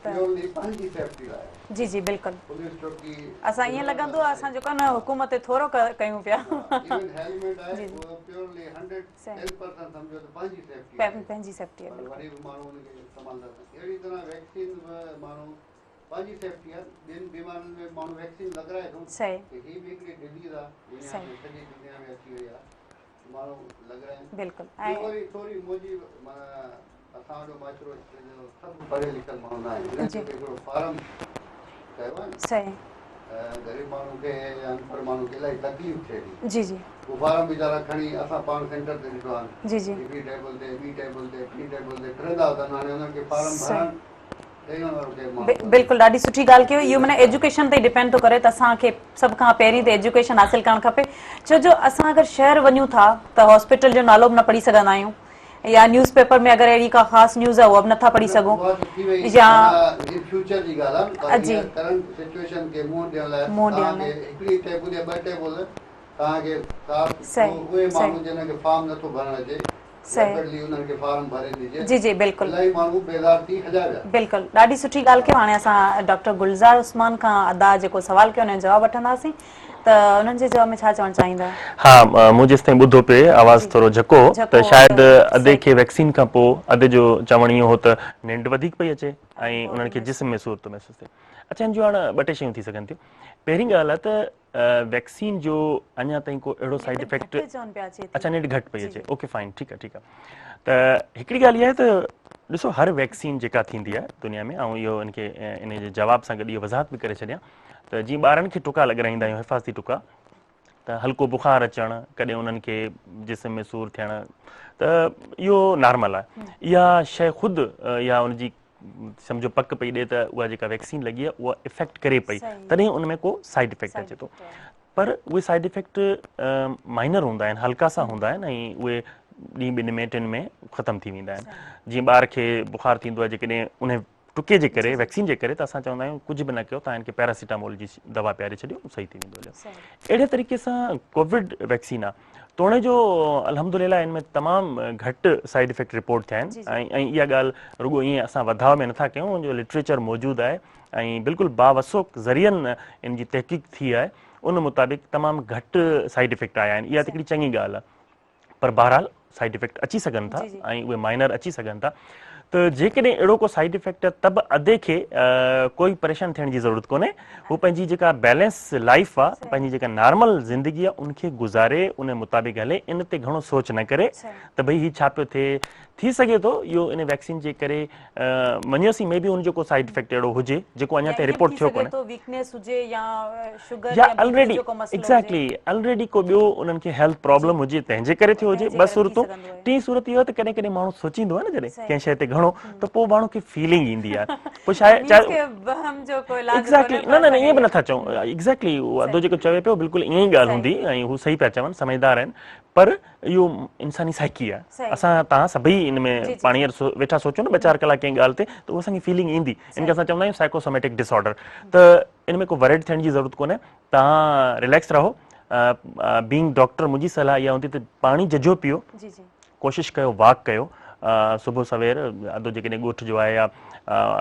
پيورلي پنهنجي سيفٽي لاء آهي. جي جي بلڪل پوليس چوڪي اسان ائين لڳندو آهي اسان جيڪو نه حڪومت تي ٿورو ڪيون پيا ايون هيلميٽ آهي جي جي اهو پيورلي 110% سمجهو ته پنهنجي سيفٽي آهي پنهنجي سيفٽي آهي پر وري به ماڻهو ان کي استعمال نٿا ڪن اهڙي طرح ويڪسين به ماڻهو پنهنجي سيفٽي آهي ٻين بيمارين ۾ ماڻهو ويڪسين لڳرائي ٿو صحيح ته هي به هڪڙي ڊزيز آهي دنيا ۾ سڄي دنيا ۾ اچي وئي آهي ماڻهو لڳرائين بلڪل ٻيو وري ٿوري منهنجي معنيٰ اسان وٽ معاشرو سڀ پڙهيل لکيل ماڻهو نه آهن هنن کي به هڪڙو فارم ڪيو آهي نه صحيح غريب ماڻهو کي يا انپڙهه ماڻهو کي الاهي تڪليف ٿئي ٿي جي جي هو فارم ويچارا کڻي اسان پاڻ سينٽر تي ڏٺو آهي جي جي هڪڙي ٽيبل تي ٻي ٽيبل تي ٽين ٽيبل تي ڦرندا اٿن هاڻي انهن کي فارم ڀرڻ بلڪل ڏاڍي سٺي ڳالهه ڪيو اهو معنيٰ ايجوڪيشن تي ڊپينڊ ٿو ڪري ته اسان کي سڀ کان پهرين ته ايجوڪيشن حاصل ڪرڻ کپي ڇو جو اسان اگر شهر وڃون ٿا ته هاسپيٽل جو نالو به نه پڙهي سگهندا آهيون يا نيوز پيپر ۾ اگر اهڙي ڪا خاص نيوز آهي اها به نٿا پڙهي سگهون يا فيوچر جي ڳالهه آهي جي ڪرنٽ سچويشن کي منهن ڏيڻ لاء توهان کي هڪڙي ٽيبل يا ٻه ٽيبل توهان کي صاف اهي ماڻهو جنهن کي فارم نٿو ڀرڻ اچي ريپڊلي انهن کي فارم ڀري ڏجي. جي جي بلڪل. الاهي ماڻهو بيزار ٿي هليا ويا. بلڪل ڏاڍي سٺي ڳالهه ڪيو هاڻي اسان ڊاڪٽر گلزار عثمان کان ادا جيڪو سوال ڪيو ان جو جواب وٺنداسين ته انهن جي جواب ۾ ڇا چوڻ چاهيندا. ها مون جيستائين ٻڌو پئي آواز ٿورو جهڪو هو ته شايد ادي کي ويڪسين کان پوء ادي جو چوڻ اهو هو ته ننڊ وڌيڪ پئي اچي ۽ انهن کي جسم ۾ سور ٿو محسوس ٿئي اڇا ان جون هاڻ ٻه ٽي شيون ٿي سگهن ٿيون پهرين ڳالهه آهي ته ويڪسين جو اڃا تائين ڪو اهڙو سائيڊ افيڪٽ اڇا ننڊ گهٽ پئي اچي اوڪي فائن ٺيڪ آهي ٺيڪ آهي ته هڪڙي ڳالهه اها آهي ته ڏسو هر ويڪسين جيڪا ٿيندي آهي دنيا ۾ آئون اهو ان کي ان جي جواب سان گڏ اهو وضاحت به ڪري ڇڏيان ته جيئن ٻارن کي ٽڪا لڳرائيندا آهيون حفاظتي ٽڪا ته هلڪو بخار اچڻ ڪڏهن انهن کي جسم ۾ سور ٿيڻ ته اهو نارمل آهي اها شيء خود يا ان جي سمجهو پڪ پئي ڏي ته اها جيڪا ويڪسين لڳي آهي اها افيڪٽ ڪري پئي تڏهن ان ۾ ڪو سائيڊ افيڪٽ اچي ٿو پر اهي سائيڊ افيڪٽ مائنر هوندا آهن هلڪا سا هوندا آهن ۽ اهي ڏينهن ٻن ۾ ٽن ۾ ختم ٿي ويندا آهن جيئن ٻار کي بخار ٿيندو آهي جيڪڏهن ان ٽڪي جي ڪري ويڪسين جي ڪري ته اسان چوندا آهيون ڪجهه به نه ڪيو تان هن کي پيراسيٽامول جي دوا پياري ڇڏيو صحيح ٿي ويندو هليو اهڙي طريقي سان ڪووڊ ويڪسين آهي توڻي جو الحمدلله ان ۾ تمام گهٽ سائيڊ افيڪٽ رپورٽ ٿيا آهن ۽ ۽ اها ڳالهه رڳو ائين اسان وڌاء ۾ نٿا ڪيون ان جو لٽريچر موجود آهي ۽ بلڪل باوثوق ذريعن ان جي تحقيق ٿي آهي ان مطابق تمام گهٽ سائيڊ افيڪٽ آيا آهن اها ته هڪڙي چڱي ڳالهه آهي پر بهرحال سائيڊ افيڪٽ اچي سگهن ٿا ۽ اهي مائنر اچي سگهن ٿا ته جيڪڏهن اهڙو ڪو سائيڊ افيڪٽ آهي ته به ادي کي ڪوئي پريشان ٿيڻ جي ضرورت ڪونهي هو پنهنجي جيڪا بيلنس لائيف آهي پنهنجي جيڪا نارمل زندگي آهي ان کي گذاري ان مطابق هلي ان تي گهڻو سوچ نه ڪري ته ڀئي هي ڇا پيو ٿئي ٿي سگهي ٿو اهو ان ويڪسين جي ڪري مڃيوسين مي بي ان جو ڪو سائيڊ افيڪٽ اهڙو هجي جيڪو اڃا تائين رپورٽ ٿيو ڪونهي ويڪنيس هجي يا شگر يا الريڊي ايگزيڪٽلي الريڊي ڪو ٻيو انهن کي هيلٿ پرابلم هجي تنهن جي ڪري ٿيو هجي ٻه صورتون ٽين صورت اهو آهي ته ڪڏهن ڪڏهن ماڻهو سوچيندو آهي نه جڏهن ڪنهن شيء تي گهڻو گهڻو ته پوء ماڻهو کي فيلنگ ايندي آهي پوء شايد چاهي وهم جو ڪو علاج ايگزيڪٽلي نه نه ائين به نٿا چئون ايگزيڪٽلي ادو جيڪو چوي پيو بلڪل ائين ئي ڳالهه هوندي ۽ هو صحيح پيا چون سمجهدار آهن پر اهو انساني سائيڪي آهي اسان توهان سڀئي ان ۾ پاڻي ويٺا سوچون نه ٻه چار ڪلاڪ ڪنهن ڳالهه تي ته اها اسان کي فيلنگ ايندي ان کي اسان چوندا آهيون سائيڪوسوميٽڪ ڊس آرڊر ته ان ۾ ڪو وريڊ ٿيڻ جي ضرورت ڪونهي توهان رليڪس رهو بينگ ڊاڪٽر منهنجي صلاح اها هوندي ته پاڻي ججهو پيو ڪوشش ڪيو واڪ ڪيو صبح سوير ادو جيڪڏهن ڳوٺ جو آهي يا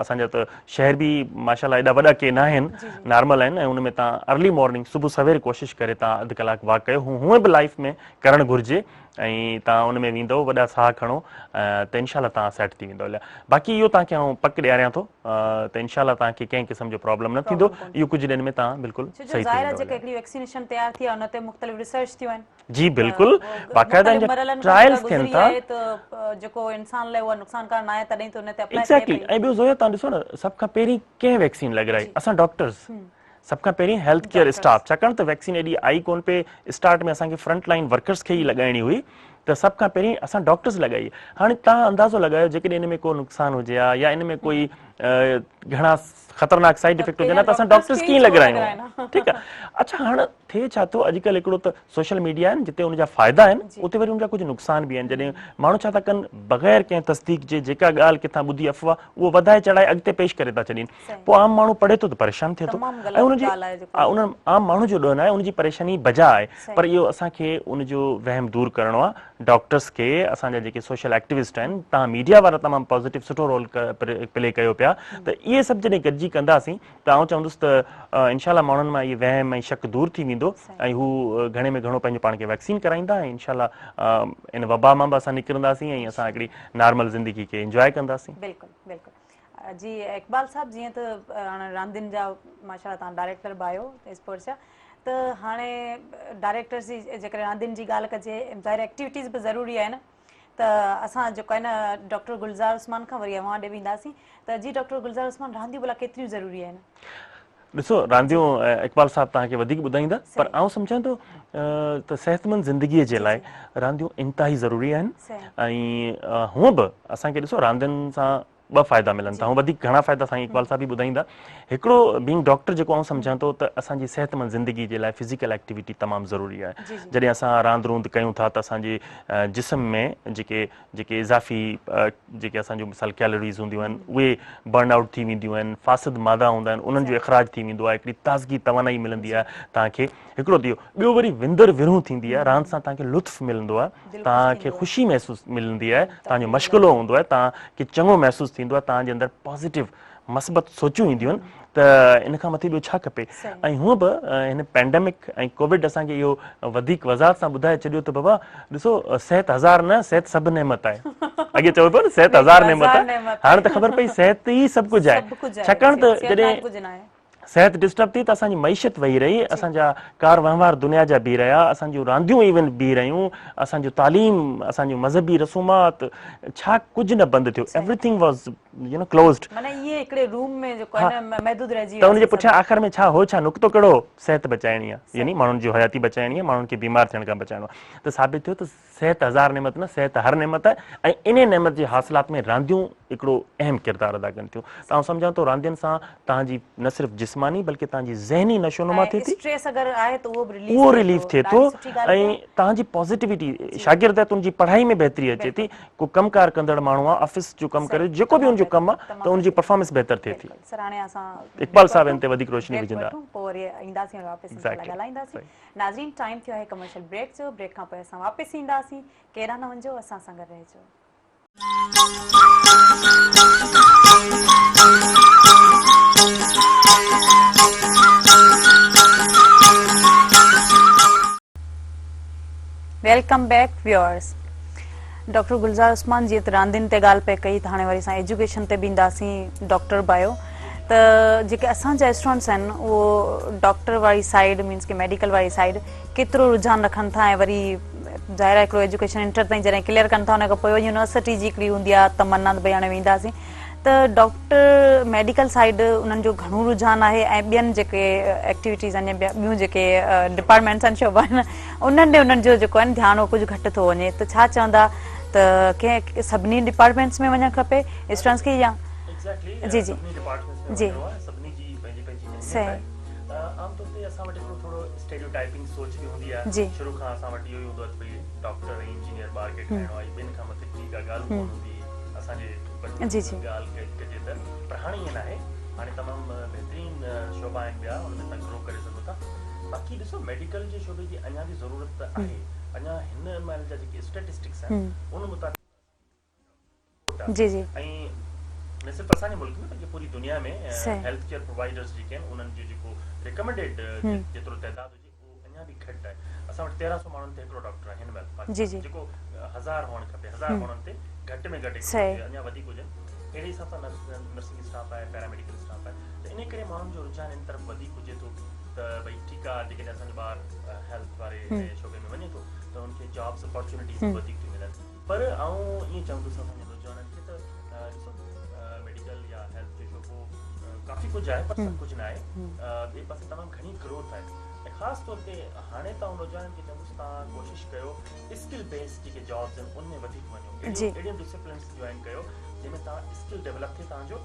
اسان جا ته شهر به ماشاء الله ايڏا وڏا ڪي نه آهن نارمل آهن ۽ ان ۾ تان ارلي مارننگ صبح سوير ڪوشش ڪري تان اڌ ڪلاڪ واڪ ڪيو هونئن به لائف ۾ ڪرڻ گهرجي ۽ تان ان ۾ ويندو وڏا ساهه کڻو ته انشاء الله تان سيٽ ٿي ويندو باقي اهو تان کي آئون پڪ ڏياريان ٿو ته انشاء الله تان کي ڪنهن قسم جو پرابلم نه ٿيندو اهو ڪجهه ڏينهن ۾ تان بلڪل صحيح ٿي ويندو. جيڪا هڪڙي ويڪسينيشن تيار ٿي آهي ان تي مختلف ريسرچ ٿيون آهن جي بلڪل باقاعده ان جا ٽرائلز ٿين ٿا جيڪو انسان لاء اها نقصانڪار ناهي تڏهن ته ان تي اپلائي ايگزيڪٽلي ۽ ٻيو زويا تان ڏسو نه سڀ کان پهرين ڪنهن ويڪسين لڳرائي اسان ڊاڪٽرز سڀ کان پهرين هيلٿ ڪيئر اسٽاف ڇاڪاڻ ته ويڪسين ايڏي آئي ڪون پئي اسٽارٽ ۾ اسان کي فرنٽ لائن ورڪرز کي ئي لڳائڻي هئي ته سڀ کان پهرين اسان ڊاڪٽرز لڳائي هاڻي تان اندازو لڳايو جيڪڏهن ان ۾ ڪو نقصان هجي ها يا ان ۾ ڪوئي گهڻا خطرناڪ سائيڊ افيڪٽ هجن ها ته اسان ڊاڪٽرز ڪيئن لڳرايون ٺيڪ آهي اڇا هاڻ ٿئي ڇا ٿو اڄڪلهه هڪڙو ته سوشل ميڊيا آهن جتي ان جا فائدا آهن اتي وري ان جا ڪجهه نقصان به آهن جڏهن ماڻهو ڇا ٿا ڪن بغير ڪنهن تصديق جي جيڪا ڳالهه ڪٿان ٻڌي افواهه اهو وڌائي چڙهائي اڳتي پيش ڪري ٿا ڇڏين پوء عام ماڻهو پڙهي ٿو ته پريشان ٿئي ٿو ۽ ان جي ان عام ماڻهو جو ڏوهه ناهي ان جي پريشاني بجا آهي پر اهو اسان کي ان جو وهم دور ڪرڻو آهي ڊاڪٽرس کي اسان جا جيڪي سوشل ايڪٽيوسٽ آهن تهان ميڊيا وارا تمام پازيٽو سٺو رول پلي ڪيو پيا ته اهي سڀ جڏهن گڏجي ڪنداسين ته آئون چوندس ته انشاء الله ماڻهن مان اهي وهم ۽ شڪ دور ٿي ويندو ۽ هو گهڻي ۾ گهڻو پنهنجو پاڻ کي ويڪسين ڪرائيندا ۽ انشاء الله ان وبا مان به اسان نڪرنداسين ۽ اسان هڪڙي نارمل زندگي کي انجواء ڪنداسين. بلڪل بلڪل جي اقبال صاحب جيئن ته هاڻي راندين جا ماشاء الله توهان ڊائريڪٽر به آهيو اسپورٽس جا ته هاڻي ڊائريڪٽرس جي جيڪڏهن راندين جي ڳالهه ڪجي ظاهر ايڪٽيوٽيز به ضروري آهن ته اسان جيڪو آهي نه ڊاڪٽر گلزار عثمان کان وري اوهان ڏي به اينداسين ته جي ڊاڪٽر گلزار عثمان رانديون ڀلا ڪيتريون ضروري آهن؟ ڏسو رانديون اقبال صاحب توهان کي وڌيڪ ٻڌائيندا پر آئون سمجهان ٿو ته صحتمند زندگي جي لاء رانديون انتهائي ضروري آهن ۽ هونء به اسان کي ڏسو راندين سان ٻه فائدا ملن ٿا وڌيڪ گهڻا فائدا سائين اقبال صاحب به ٻڌائيندا هڪڙو بينگ ڊاڪٽر جيڪو آئون سمجهان ٿو ته اسان جي صحت مند زندگي جي لاء فزيڪل ايڪٽيوٽي تمام ضروري آهي جڏهن اسان راند روند ڪيون ٿا ته اسان جي جسم ۾ جيڪي جيڪي اضافي جيڪي اسان جو مثال ڪيلوريز هونديون آهن اهي برن آئوٽ ٿي وينديون آهن فاسد مادا هوندا آهن انهن جو اخراج ٿي ويندو آهي هڪڙي تازگي توانائي ملندي آهي توهان کي هڪڙو ته اهو ٻيو وري وندر ورهون ٿيندي آهي راند سان توهان کي لطف ملندو آهي توهان کي خوشي محسوس ملندي آهي توهان جو مشغلو هوندو آهي توهان کي چڱو محسوس ٿيندو آهي توهان جي اندر پازيٽو مثبت سوچون اينديون آهن ته ان کان مٿي ٻيو ڇا کپي ۽ هونء به هن پينڊمڪ ۽ ڪووڊ اسان کي اهو وڌيڪ وضاحت سان ٻڌائي ڇڏيو ته بابا ڏسو صحت هزار نه صحت سڀ نعمت آهي اڳي چئو پيو نه صحت هزار نعمت آهي هاڻي ته خبر پئي صحت ئي سڀ ڪجهه آهي ڇاڪاڻ ته جڏهن صحت ڊسٽرب ٿي ته اسان جي معيشت ويهي رهي، اسان جا ڪار وهنوار دنيا جا بيهي رهيا، اسان جون رانديون ايون بيهي رهيون، اسان جو تعليم، اسان جون مذهبي رسومات، ڇا ڪجهه نه بند ٿيو، everything was you know closed. معنيٰ ائين هڪڙي روم ۾ جيڪو آهي نه محدود رهجي ته ان جي پٺيان آخر ۾ ڇا هو ڇا نقطو ڪهڙو هو؟ صحت بچائڻي آهي، يعني ماڻهن جي حياتي بچائڻي آهي، ماڻهن کي بيمار ٿيڻ کان بچائڻو آهي ته ثابت ٿيو ته صحت هزار نعمت نه صحت هر نعمت آهي ۽ انهي نعمت جي حاصلات ۾ رانديون هڪڙو اهم ڪردار ادا ڪن ٿيون ته آئون سمجهان ٿو راندين سان توهان جي نه صرف جسماني بلڪه توهان جي ذهني نشونما ٿئي ٿي اسٽريس اگر آهي ته اهو به رليف اهو رليف ٿئي ٿو ۽ توهان جي پازيٽيوٽي شاگرد آهي ته ان جي پڙهائي ۾ بهتري اچي ٿي ڪو ڪم ڪار ڪندڙ ماڻهو آهي آفيس جو ڪم ڪري جيڪو به ان جو ڪم آهي ته ان جي پرفارمنس بهتر ٿئي ٿي سر هاڻي اسان اقبال صاحب ان تي وڌيڪ روشني وجهندا پوء وري اينداسين واپس ڳالهائينداسين ناظرين ٽائيم ٿيو آهي ڪمرشل بريڪ جو، بريڪ کان پوء اسان واپس اينداسين، ڪيڏانهن نه وڃجو اسان سان گڏ رهجو. Welcome back viewers doctor Gulzar Usman جيئن ته راندين تي ڳالهه پئي ڪئي ته هاڻي وري اسان ايجوڪيشن تي به اينداسين ڊاڪٽر به آهيو ته جيڪي اسان جا اسٽوڊنٽس آهن اهو ڊاڪٽر واري سائيڊ مينس ڪي ميڊيڪل واري سائيڊ ڪيترو رجحان رکن ٿا ۽ وري ظاهر آهي هڪڙو ايجوڪيشن انٽر تائين جڏهن ڪليئر ڪن ٿا ان کان پوء وري يونيورسٽي جي هڪڙي هوندي آهي تمنا ته ڀئي هاڻي وينداسين ته ڊاڪٽر ميڊيڪل سائيڊ انهن جو گهڻو رجحان آهي ۽ ٻين جيڪي ايڪٽيوٽيز آهن يا ٻيون جيڪي ڊپارٽمينٽس آهن شعبا آهن انهن ڏي انهن جو جيڪو آهي ڌيان اهو ڪجهه گهٽ ٿو وڃي ته ڇا چوندا ته ڪنهن سڀني ڊپارٽمينٽس ۾ وڃڻ کپي اسٽوڊنٽس کي يا ايگزيڪٽلي جي جي سڀني ڊپارٽمينٽس ۾ جي وڃڻو آهي سڀني جي پنهنجي پنهنجي اهميت صحيح آهي عام طور تي اسان وٽ هڪڙو ٿورو اسٽيريو ٽائپنگ سوچ به هوندي آهي جي شروع کان اسان وٽ اهو ئي هوندو آهي ته ڀئي ڊاڪٽر ۽ انجنيئر ٻار کي ٺاهڻو آهي ٻن کان مٿي ٽي ڪا ڳالهه ڪونه هوندي اسان جي جي جي ڳالهه ڪجي ته پر هاڻي ائين ناهي هاڻي تمام بهترين شعبا آهن ٻيا ان ۾ توهان گرو ڪري سگهو ٿا باقي ڏسو ميڊيڪل جي شعبي جي اڃا به ضرورت ته آهي اڃا هن مهل جا جيڪي اسٽيٽسٽڪس آهن ان مطابق جي جي ۽ نه صرف اسان جي ملڪ ۾ بلڪه پوري دنيا ۾ هيلٿ ڪيئر پرووائيڊرز جيڪي آهن انهن جو جيڪو ريڪمينڊيڊ جيترو تعداد هجي اهو اڃا به گهٽ آهي اسان وٽ 1300 ماڻهن تي هڪڙو ڊاڪٽر آهي هن مهل پاڪستان ۾ جيڪو هزار هئڻ کپي هزار ماڻهن تي گهٽ ۾ گهٽ هڪڙو هجي اڃا وڌيڪ هجن اهڙي حساب سان نرسنگ اسٽاف آهي پيراميڊيڪل اسٽاف آهي ته انهي ڪري ماڻهن جو رجحان ان طرف وڌيڪ هجي ٿو ته ڀئي ٺيڪ آهي جيڪڏهن اسان جو ٻار هيلٿ واري شعبي ۾ وڃي ٿو ته ان کي جابس اپارچونيٽيز به وڌيڪ ٿيون ملن پر آئون ائين چوندس اسان جي نوجوانن کي ته ڏسو ميڊيڪل يا هيلٿ جو شعبو ڪافي ڪجهه آهي پر سڀ ڪجهه نه آهي ٻئي پاسي تمام گهڻي گروٿ آهي ۽ خاص طور تي هاڻي ته آئون نوجوانن کي چوندس توهان ڪوشش ڪيو اسڪل بيس جيڪي جابس آهن ان ۾ وڌيڪ وڃو اهڙيون ڊسپلنس جوائن ڪيو جنهن ۾ توهان اسڪل ڊيولپ ٿئي توهان جو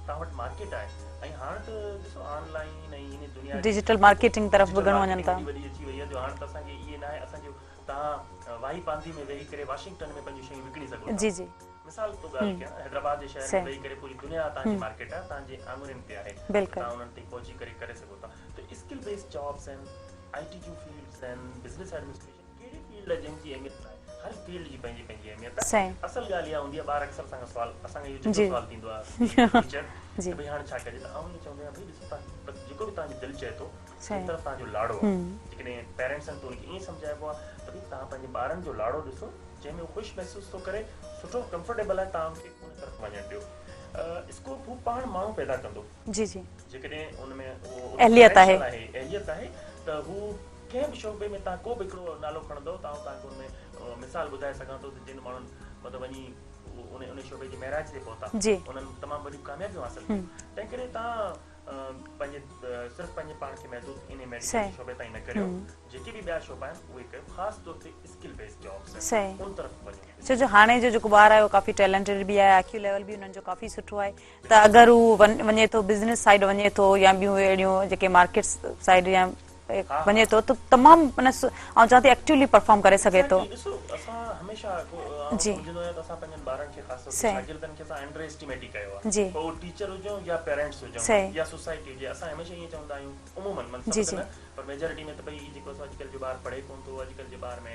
توهان وٽ مارڪيٽ آهي ۽ هاڻ ته ڏسو آن لائن ۽ ان دنيا ڊجيٽل مارڪيٽنگ طرف به گهڻو وڃن ٿا وڏي اچي وئي آهي جو هاڻ ته اسان کي اهي ناهي اسان جو توهان واهي پانڌي ۾ ويهي ڪري واشنگٽن ۾ پنهنجون شيون وڪڻي سگهو ٿا. جي جي. مثال طور ڳالهه ڪيان حيدرآباد جي شهر ۾ ويهي ڪري پوري دنيا توهان جي مارڪيٽ آهي توهان جي آڱرين تي آهي ته توهان انهن تائين پهچي ڪري ڪري سگهو ٿا ته اسڪل بيسڊ جابس آهن آئي ٽي جون فيلڊس آهن بزنس ايڊمنسٽريشن ڪهڙي فيلڊ آهي جنهن جي اهميت ناهي هر فيلڊ جي پنهنجي پنهنجي اهميت آهي اصل ڳالهه اها هوندي آهي ٻار اڪثر اسان کان سوال اسان کان اهو جهجهو سوال ٿيندو آهي ٽيچر ته ڀئي هاڻي ڇا ڪجي ته آئون ائين چوندو آهيان ڀئي ڏسو توهان جيڪو به توهان جي دل چئي ٿو جنهن طرف توهان جو لاڙو آهي. جيڪڏهن پيرنٽس آهن ته انهن کي ائين سمجهائبو آهي ته ڀئي توهان پنهنجي ٻارن جو لاڙو ڏسو جنهن ۾ هو خوش محسوس ٿو ڪري، سٺو ڪمفرٽيبل آهي توهان ان کي ان طرف وڃڻ ڏيو. اسڪوپ هو پاڻ ماڻهو پيدا ڪندو. جي جي. جيڪڏهن ان ۾ اهو اهليت آهي. آهي اهليت آهي ته هو ڪنهن به شعبي ۾ توهان ڪو به هڪڙو نالو کڻندؤ ته آئون توهان کي ان ۾ مثال ٻڌائي سگهان ٿو ته جن ماڻهن مطلب وڃي ان شعبي جي معراج تي پهتا انهن تمام وڏيون ڪاميابيون حاصل ڪيون تنهنڪري توهان پنهنجي صرف پنهنجي پاڻ کي محدود انهي ميڊيڪل جي شعبي تائين نه ڪريو جيڪي به ٻيا شعبا آهن اهي ڪيو خاص طور تي اسڪل بيسڊ جابس آهن ان طرف وڃو. ڇو جو هاڻي جو جيڪو ٻار آهي اهو ڪافي ٽيلنٽيڊ به آهي آء ڪيو ليول به انهن جو ڪافي سٺو آهي ته اگر هو وڃي ٿو بزنس سائيڊ وڃي ٿو يا ٻيون اهڙيون جيڪي مارڪيٽس سائيڊ يا وڃي ٿو ته تمام معنيٰ آئون چوان ٿي ايڪٽيولي پرفارم ڪري سگهي ٿو. ڏسو اسان هميشه آئون سمجهندو آهيان ته اسان پنهنجن ٻارن کي خاص طور تي شاگردن کي اسان انڊر ايسٽيميٽ ئي ڪيو آهي پوء اهو ٽيچر هجون يا پيرنٽس هجون يا سوسائٽي هجي اسان هميشه ائين چوندا آهيون عمومن معنيٰ سڀ ته نه پر ميجارٽي ۾ ته ڀئي جيڪو اسان اڄڪلهه جو ٻار پڙهي ڪونه ٿو اڄڪلهه جي ٻار ۾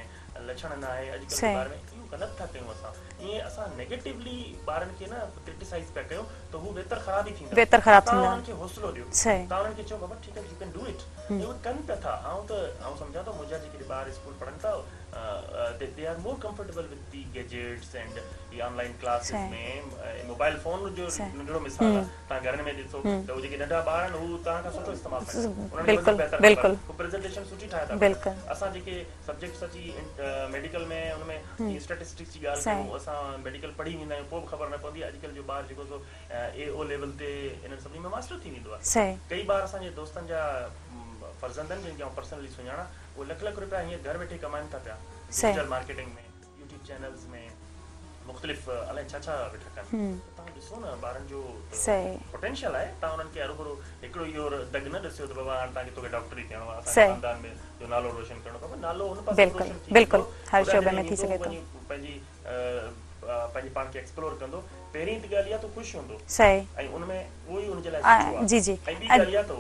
لڇڻ نه آهي اڄڪلهه جي ٻار ۾ اهو غلط ٿا ڪيون اسان ائين اسان نيگيٽولي ٻارن کي نه ڪرٽيسائيز پيا ڪيون ته هو ويتر خراب ئي ٿيندا ويتر خراب توهان ٿيندا انهن کي حوصلو ڏيو توهان انهن کي چئو بابا ٺيڪ آهي يو ڪين do it ۽ اهي ڪن پيا ٿا آئون ته آئون سمجهان ٿو منهنجا جيڪي ٻار اسڪول پڙهن ٿا they are more comfortable with the gadgets and he online classes ۾ mobile phone جو ننڍڙو مثال آهي توهان گهرن ۾ ڏسو ته اهي جيڪي ننڍا ٻار آهن هو توهان کان سٺو استعمال ٿا ڪن انهن کي وڌيڪ بهتر خبر آهي هو پريزنٽيشن سٺي ٺاهي ٿا وٺن اسان جيڪي سبجيڪٽس اچي ميڊيڪل ۾ ان ۾ جيئن اسٽيٽسٽڪس جي ڳالهه ڪيون اسان ميڊيڪل پڙهي ويندا آهيون پوء به خبر نه پوندي اڄڪلهه جو ٻار جيڪو سو اي او ليول تي انهن سڀني ۾ ماسٽر ٿي ويندو آهي ڪئي ٻار اسان جي دوستن جا فرزند آهن جن کي آئون پرسنلي سڃاڻان اهي لک لک روپيا هينئر گهر ويٺي ڪمائن ٿا پيا ڊجيٽل مارڪيٽنگ ۾ يوٽيوب چينلز ۾ مختلف الائي ڇا ڇا ويٺا ڪن ته توهان ڏسو نه ٻارن جو ته پوٽينشل آهي توهان انهن کي هروڀرو هڪڙو اهو دڳ نه ڏسيو ته بابا هاڻ توهان کي توکي ڊاڪٽر ئي ٿيڻو آهي اسان جي خاندان ۾ جو نالو روشن ڪرڻو بابا نالو ان پاسي به روشن ٿي ويندو هوڏانهن جڏهن ويندو وڃي پنهنجي پنهنجي پاڻ کي ايڪسپلور ڪندو پهرين ته ڳالهه اها ته خوش هوندو ۽ ان ۾ اهو ئي ان جي لاء سٺو آهي ۽ ٻي ڳالهه اها ته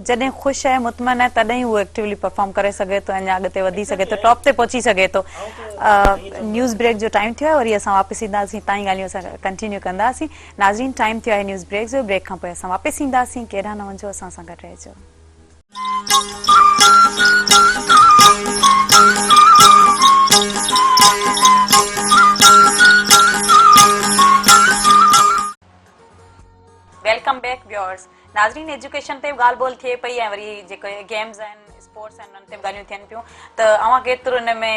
جڏهن خوش ۽ مطمئن آهي تڏهن ئي هو ايڪٽيولي پرفارم ڪري سگهي ٿو ۽ اڃا اڳتي وڌي سگهي ٿو ٽاپ تي پهچي سگهي ٿو. نيوز بريڪ جو ٽائيم ٿيو آهي وري اسان واپس اينداسين تائين ڳالهيون اسان ڪنٽينيو ڪنداسين ناظرين ٽائيم ٿيو آهي نيوز بريڪ جو بريڪ کان پوء اسان واپس اينداسين ڪيڏانهن نه وڃجو اسان سان گڏ رهجو. Welcome back viewers. ناظرين ايجوڪيشن تي به ڳالهه ٻولهه ٿئي پئي ۽ وري جيڪي گيمز آهن اسپورٽس آهن انهن تي به ڳالهيون ٿين پيون ته اوهان ڪيترو ان ۾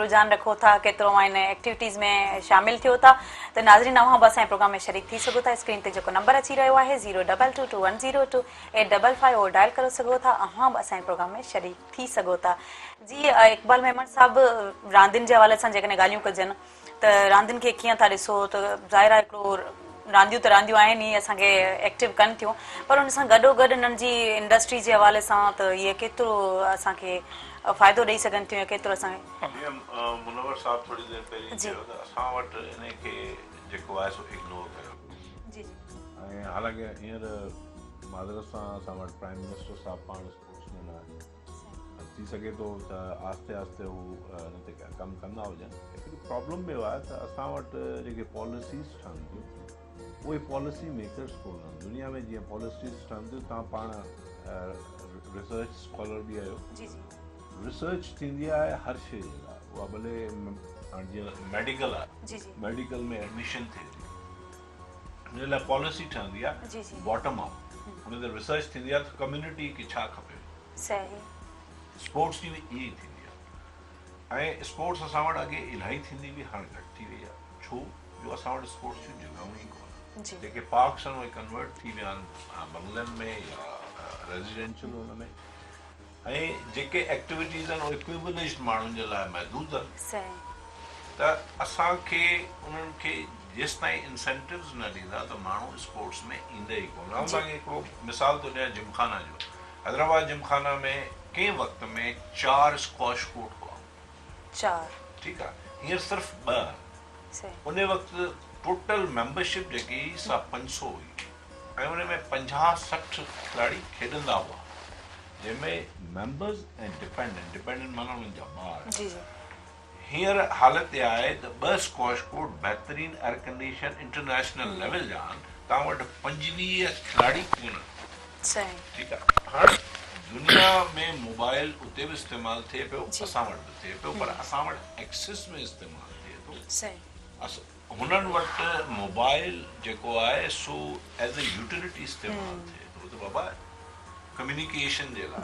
رجحان رکو ٿا ڪيترو اوهان ان ايڪٽيوٽيز ۾ شامل ٿيو ٿا ته ناظرين اوهان به اسان جي پروگرام ۾ شريڪ ٿي سگهو ٿا اسڪرين تي جيڪو نمبر اچي رهيو آهي zero double two two one zero two eight double five اهو ڊائل ڪري سگهو ٿا اوهان به اسان جي پروگرام ۾ شريڪ ٿي سگهو ٿا جي اقبال ميمڻ صاحب راندين جي حوالي سان جيڪڏهن ڳالهيون ڪجن ته راندين کي ڪيئن ٿا ڏسو ته ظاهر آهي هڪڙو رانديون ته رانديون آهن ئي اسان کي ايڪٽو ڪن ٿيون پر ان سان گڏو گڏ انهن جي انڊسٽري جي حوالي سان ته اهي ڪيترو اسان کي فائدو ڏئي سگهن ٿيون يا ڪيترو اسان کي. جيئن منور صاحب ٿوري دير پهرين چيو ته اسان وٽ انهي کي جيڪو آهي سو اگنور ڪيو ويو جي جي ۽ حالانڪه هينئر معذرت سان اسان وٽ پرائم منسٽر صاحب پاڻ اسپورٽس مين آهن. ٿي سگهي ٿو ته آهستي آهستي هو ان تي ڪم ڪندا هجن. هڪڙي پرابلم ٻيو آهي ته اسان وٽ جيڪي پاليسيز ٺهن ٿيون اهي پاليسي ميڪرز ڪونه آهن. دنيا ۾ جيئن پاليسيز ٺهن ٿيون توهان پاڻ ريسرچ اسڪالر به آهيو. جي جي. ريسرچ ٿيندي آهي هر شيء جي لاء اها ڀلي هاڻي جيئن ميڊيڪل آهي جي جي. ميڊيڪل ۾ ايڊميشن ٿئي ٿي ان جي لاء پاليسي ٺهندي آهي جي جي. باٽم اپ ان تي ريسرچ ٿيندي آهي ته ڪميونٽي کي ڇا کپي. صحيح. اسپورٽس جي به ائين ئي ٿيندي آهي ۽ اسپورٽس اسان وٽ اڳي الاهي ٿيندي هئي هاڻي گهٽ ٿي وئي آهي ڇو جو اسان وٽ اسپورٽس جون جڳهيون ئي ڪونهن جيڪي پارڪس آهن اهي ڪنورٽ ٿي ويا آهن بنگلن ۾ يا ريزيڊينشل ان ۾ ۽ جيڪي ايڪٽيوٽيز آهن اهي پريوليجڊ ماڻهن جي لاء محدود آهن ته اسان کي انهن کي جيستائين انسينٽوز نه ڏيندا ته ماڻهو اسپورٽس ۾ ايندا ئي ڪونه. آئون توهان کي هڪڙو مثال ٿو ڏيان جمخانه جو. حيدرآباد جمخانه ۾ ڪنهن وقت ۾ چار اسڪواش ڪورٽ هئا. چار. ٺيڪ آ هينئر صرف ٻه آهن. ان وقت ٽوٽل ميمبرشپ جيڪي هئي سا 500 هئي ۽ ان ۾ 50 60 کلاڙي کيڏندا هئا جنهن ۾ ميمبرز ۽ ڊپينڊنٽ، ڊپينڊنٽ معنيٰ انهن جا ٻار. جي جي. هينئر حالت اها آهي ته ٻه اسڪواش ڪورٽ بهترين ايئرڪنڊيشن انٽرنيشنل ليول جا آهن، توهان وٽ 25 کلاڙي ڪونهن. ٺيڪ آهي هاڻ دنيا ۾ موبائل اتي به استعمال ٿئي پيو اسان وٽ به ٿئي پيو پر اسان وٽ ايڪسس ۾ استعمال ٿئي ٿو. هنن وٽ موبائل جيڪو آهي سو ايز اي يوٽيلٽي استعمال ٿئي ٿو ته بابا ڪميونيڪيشن جي لاء.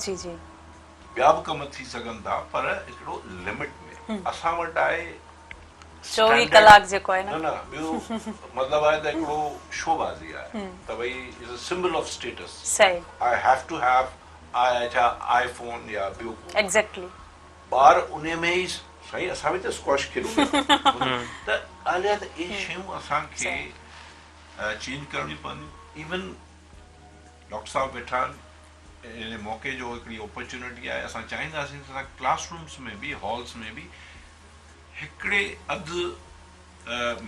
ٻيا به ڪم ٿي سگهن ٿا پر هڪڙو لمٽ ۾. اسان وٽ آهي 24 ڪلاڪ جيڪو آهي نه نه ٻيو مطلب آهي ته هڪڙو شو بازي آهي ته ڀئي از ا سمبل آف اسٽيٽس صحيح I have to have آء ڇا آء فون يا ٻيو ڪو ايگزيڪٽلي ٻار انهي ۾ ئي سائين اسان به ته اسڪواش کيڏون پيا ته ڳالهه اها ته اهي شيون اسان کي چينج ڪرڻيون پونديون ايون ڊاڪٽر صاحب ويٺا آهن ان موقعي جو هڪڙي اپرچونٽي آهي اسان چاهينداسين ته اسان ڪلاس رومس ۾ به هالس ۾ به هڪڙي اڌ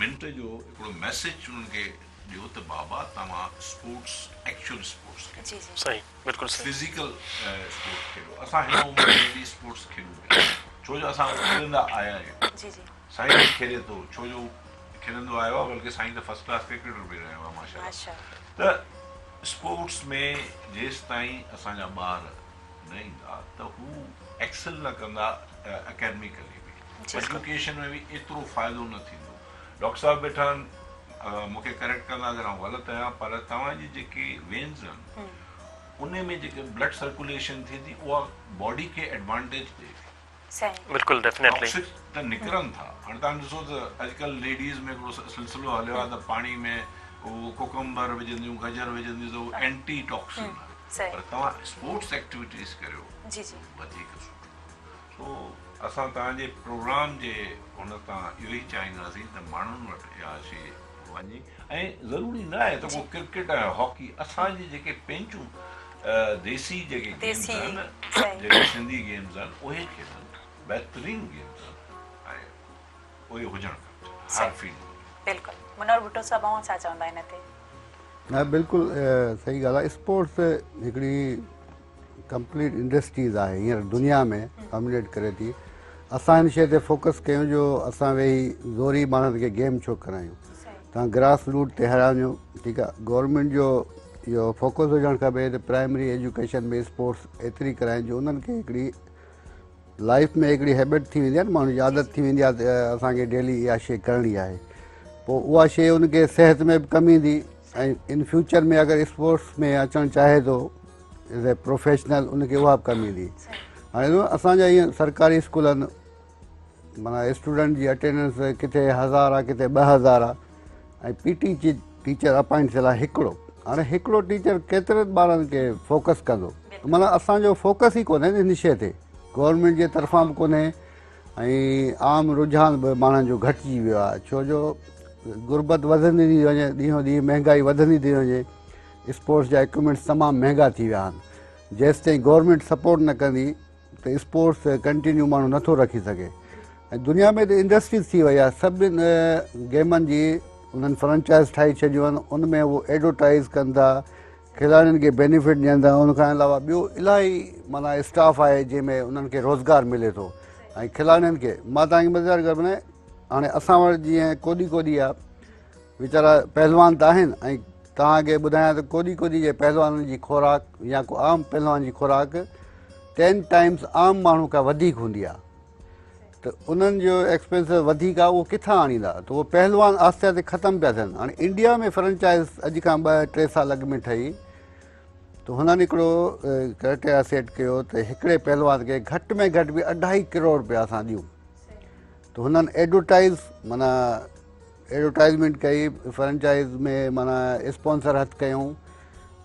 منٽ جو هڪڙو ميسيج انهن کي ڏيو ته بابا توهان اسپورٽس ايڪچوئل اسپورٽس کيڏو صحيح بلڪل صحيح فزيڪل اسپورٽس کيڏو اسان هن عمر ۾ به اسپورٽس کيڏون پيا ڇو جو اسان کيڏندا آيا آهيون جي جي سائين به کيڏي ٿو ڇو جو کيڏندو آيو آهي بلڪه سائين ته فرسٽ ڪلاس ڪرڪيٽر به رهيو آهي ماشاءالله ته اسپورٽس ۾ جيستائين اسان جا ٻار نه ايندا ته هو ايڪسل نه ڪندا اڪيڊميڪلي به ايجوڪيشن ۾ به ايترو فائدو نه ٿيندو. ڊاڪٽر صاحب ويٺا آهن مون کي ڪريڪٽ ڪندا اگر آئون غلط آهيان پر توهان جي جيڪي وينز آهن انهي ۾ جيڪي بلڊ سرڪوليشن ٿئي ٿي اها باڊي کي ايڊوانٽيج ڏئي ٿي. بلڪل ڊيفنيٽلي. ٽاڪسڪ ته نڪرن ٿا. هاڻي توهان ڏسو ته اڄڪلهه ليڊيز ۾ هڪڙو سلسلو هليو آهي ته پاڻي ۾ اهو ڪوڪمبر وجهنديون گجر وجهنديون ته اهو اينٽي ٽاڪسن آهي پر توهان اسپورٽس ايڪٽيوٽيز ڪريو وڌيڪ سٺو. سو اسان توهان جي پروگرام جي هن تان اهو ئي چاهينداسين ته ماڻهن وٽ اها شي وڃي ۽ ضروري نه آهي ته ڪو ڪرڪيٽ ۽ هاڪي اسان جي جيڪي پنهنجون ديسي جيڪي گيمز آهن جيڪي سنڌي گيمز آهن اهي کيڏن بهترين گيمز آهن ۽ اهي هجڻ کپجن هر فيلڊ ۾. بلڪل منور ڀٽو صاحب اوهان ڇا چوندا ان تي؟ نه بلڪل صحيح ڳالهه آهي اسپورٽس هڪڙي ڪمپليٽ انڊسٽريز آهي هينئر دنيا ۾ ڊامينيٽ ڪري ٿي اسان هن شيء تي فوڪس ڪيون جو اسان ويهي زوري ماڻهن کي گيم ڇو ڪرايون تان گراس روٽ تي هليا وڃو ٺيڪ آهي گورنمينٽ جو اهو فوڪس هجڻ کپي ته پرائمري ايجوڪيشن ۾ اسپورٽس ايتري ڪرائين جو انهن کي هڪڙي لائف ۾ هڪڙي هيبٽ ٿي ويندي آهي نه ماڻهو جي عادت ٿي ويندي آهي ته اسان کي ڊيلي اها شيء ڪرڻي آهي پوء اها شيء ان کي صحت ۾ به ڪم ايندي. ۽ ان فيوچر ۾ اگر اسپورٽس ۾ اچڻ چاهي ٿو ايز اي پروفيشنل ان کي اها به ڪم ايندي. هاڻي اسان جا ائين سرڪاري اسڪول آهن معنيٰ اسٽوڊنٽ جي اٽينڊنس ڪٿي هزار آهي ڪٿي 2000 آهي ۽ پي ٽي جي ٽيچر اپائنٽ ٿيل آهي هڪڙو. هاڻي هڪڙو ٽيچر ڪيترن ٻارن کي فوڪس ڪندو؟ معنيٰ اسان جو فوڪس ئي ڪونهي هن شيء تي، گورنمينٽ جي طرفان به ڪونهي ۽ عام رجحان به ماڻهن جو گهٽجي ويو آهي، ڇو جو غربت وڌندي ٿي وڃي، ڏينهون ڏينهن مهنگائي وڌندي ٿي وڃي، اسپورٽس جا اڪوپمينٽس تمام مهنگا ٿي ويا آهن. جيستائين گورنمينٽ سپورٽ نه ڪندي ته اسپورٽس ڪنٽينيو ماڻهو نٿو رکي سگهي. ۽ دنيا ۾ ته انڊسٽريز ٿي وئي آهي، سڀن گيمن جي انهن فرنچائز ٺاهي ڇڏيون آهن، ان ۾ هو ايڊورٽائز ڪن ٿا، کلاڙين کي بينيفٽ ڏين ٿا. ان کان علاوه ٻيو الاهي معنيٰ اسٽاف آهي جنهن ۾ انهن کي روزگار ملي ٿو ۽ کلاڙين کي. مان توهان کي مزيدار ڳالهه ٻڌايان، هاڻي اسان وٽ جيئن ڪوڏي ڪوڏي آهي، ويچارا پهلوان ته آهن، ۽ توهان کي ٻڌايان ته ڪوڏي ڪوڏي جي پهلوانن جي خوراڪ يا ڪو عام پهلوان جي خوراڪ 10 ٽائمز عام ماڻهو کان وڌيڪ هوندي آهي، ته انهن جو ايڪسپينس وڌيڪ آهي، اهو ڪٿان آڻيندا؟ ته اهو پهلوان آهستي آهستي ختم پيا ٿين. هاڻي انڊيا ۾ فرنچائز اڄ کان 2-3 سال اڳ ۾ ٺهي، ته هنن هڪڙو ڪرائيٽيريا سيٽ ڪيو ته هڪڙي پهلوان کي گهٽ ۾ گهٽ به اڍائي ڪروڙ روپيا اسان ڏيون. ته هنن ايڊورٽائز معنيٰ ايڊورٽائزمينٽ ڪئي فرنچائز ۾ معنيٰ اسپانسر هٿ ڪيون،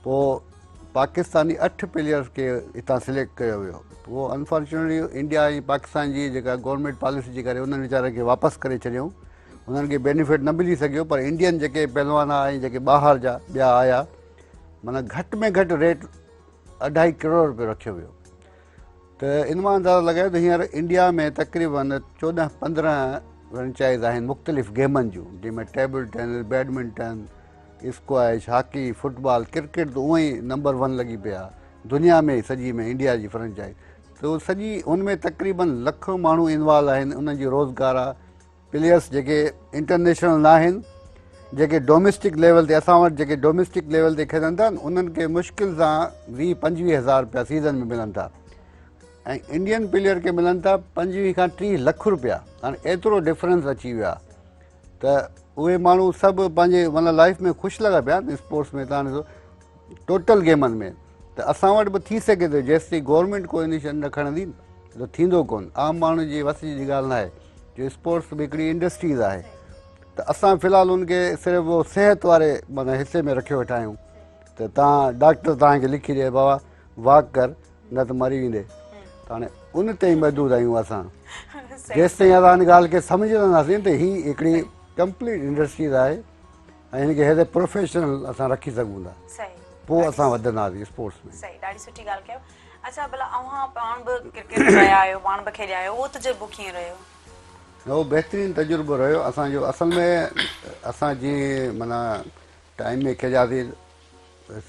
پوء پاڪستاني 8 پليئرس کي هتان سليڪٽ ڪيو ويو. پوء انفارچونيٽلي انڊيا ۽ پاڪستان جي جيڪا گورنمينٽ پاليسي جي ڪري انهن ويچارن کي واپس ڪري ڇڏيائون، انهن کي بينيفٽ نه ملي سگهيو. پر انڊين جيڪي پهلوان آيا ۽ جيڪي ٻاهر جا ٻيا آيا، معنيٰ گهٽ ۾ گهٽ ريٽ اڍائي ڪروڙ روپيو رکيو ويو. ته ان مان اندازو لڳايو ته هينئر انڊيا ۾ تقريبن 14-15 فرنچائز آهن مختلف گيمن جون، جنهن ۾ table tense, badminton, squash, hockey, football, cricket ته اونئن ئي نمبر 1 لڳي پيا دنيا ۾ سڄي ۾ انڊيا جي فرنچائز. ته سڄي ان ۾ تقريبن لک ماڻهو انوالو آهن، انهن جي روزگار آهي. پليئرس جيڪي انٽرنيشنل نه آهن، جيڪي ڊوميسٽڪ ليول تي اسان وٽ جيڪي ڊوميسٽڪ ليول تي کيڏن ٿا انهن کي مشڪل سان 20-25 هزار روپيا سيزن ۾ ملن ٿا ۽ انڊين پليئر کي ملن ٿا 25 کان 30 لک روپيا. هاڻي ايترو ڊفرنس اچي ويو آهي ته اهي ماڻهو سڀ پنهنجي مطلب لائف ۾ خوش لڳا پيا آهن اسپورٽس ۾. تان ڏسو ٽوٽل گيمن ۾ ته اسان وٽ به ٿي سگهي ٿو، جيستائين گورنمينٽ ڪو انيشن نه کڻندي ته ٿيندو ڪونه. عام ماڻهو جي وس جي ڳالهه نه آهي جو اسپورٽس به هڪڙي انڊسٽريز آهي. ته اسان في الحال ان کي صرف اهو صحت واري معنيٰ حصي ۾ رکيو ويٺا آهيون ته تان ڊاڪٽر توهان کي لکي ڏئي بابا واڪ ڪر نه ته مري ويندي، ته هاڻي ان تائين محدود آهيون اسان. جيستائين اسان ان ڳالهه کي سمجهنداسين ته هي هڪڙي ڪمپليٽ انڊسٽريز آهي ۽ هن کي ايز اي پروفيشنل اسان رکي سگهون ٿا، پوء اسان وڌنداسين اسپورٽس ۾. صحيح، ڏاڍي سٺي ڳالهه ڪيو. اڇا ڀلا اوهان پاڻ به ڪرڪيٽ رهيا آهيو، پاڻ به کيڏيا آهيو، اهو تجربو ڪيئن رهيو؟ اهو بهترين تجربو رهيو اسان جو. اصل ۾ اسان جيئن معنيٰ ٽائيم ۾ کيڏياسين،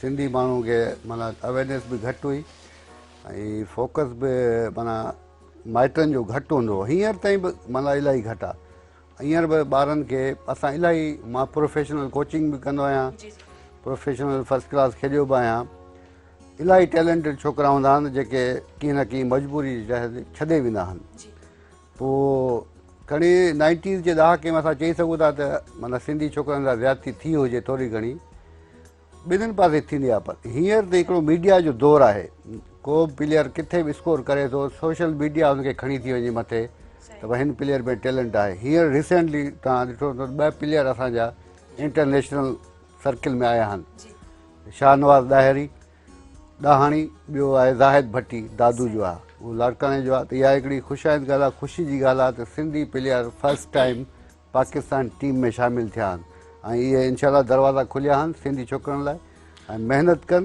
سنڌي ماڻهو کي معنيٰ اويرنيس به گهٽ هئي ۽ فوڪس به معنيٰ مائٽن جو گهٽ هوندو هو. هينئر تائين به معنيٰ الاهي گهٽ آهي. هينئر به ٻارن کي اسان الاهي، مان پروفيشنل ڪوچنگ به ڪندو آهيان، پروفيشنل فرسٽ ڪلاس کيڏيو به آهيان. الاهي ٽيلنٽيڊ ڇوڪرا هوندا آهن جيڪي ڪنهن نه ڪنهن مجبوري جي تحت ڇڏي ويندا آهن. پوء کڻي نائنٽيز جي ڏهاڪي ۾ اسان چئي سگهون ٿا ته معنيٰ سنڌي ڇوڪرن سان زيادتي ٿي هجي ٿوري گهڻي، ٻنهين پاسي ٿيندي آهي. پر هينئر ته هڪڙو ميڊيا جو دور آهي، ڪو به پليئر ڪٿي به اسڪور ڪري ٿو سوشل ميڊيا هن کي کڻي ٿي وڃي مٿي ته ڀئي هن پليئر ۾ ٽيلنٽ آهي. هينئر ريسينٽلي توهان ڏٺو ته 2 پليئر اسان جا انٽرنيشنل سرڪل ۾ آيا آهن، شاهنواز ڏاهري ڏاهاڻي، ٻيو آهي زاهد ڀٽي دادو جو آهي، اهو لاڙڪاڻي جو آهي. ته اها هڪڙي خوش آئند ڳالهه آهي، خوشي جي ڳالهه آهي ته Sindhi player first time Pakistan team ۾ شامل ٿيا آهن ۽ اهي انشاء الله دروازا کليا آهن سنڌي ڇوڪرن لاء ۽ محنت ڪن.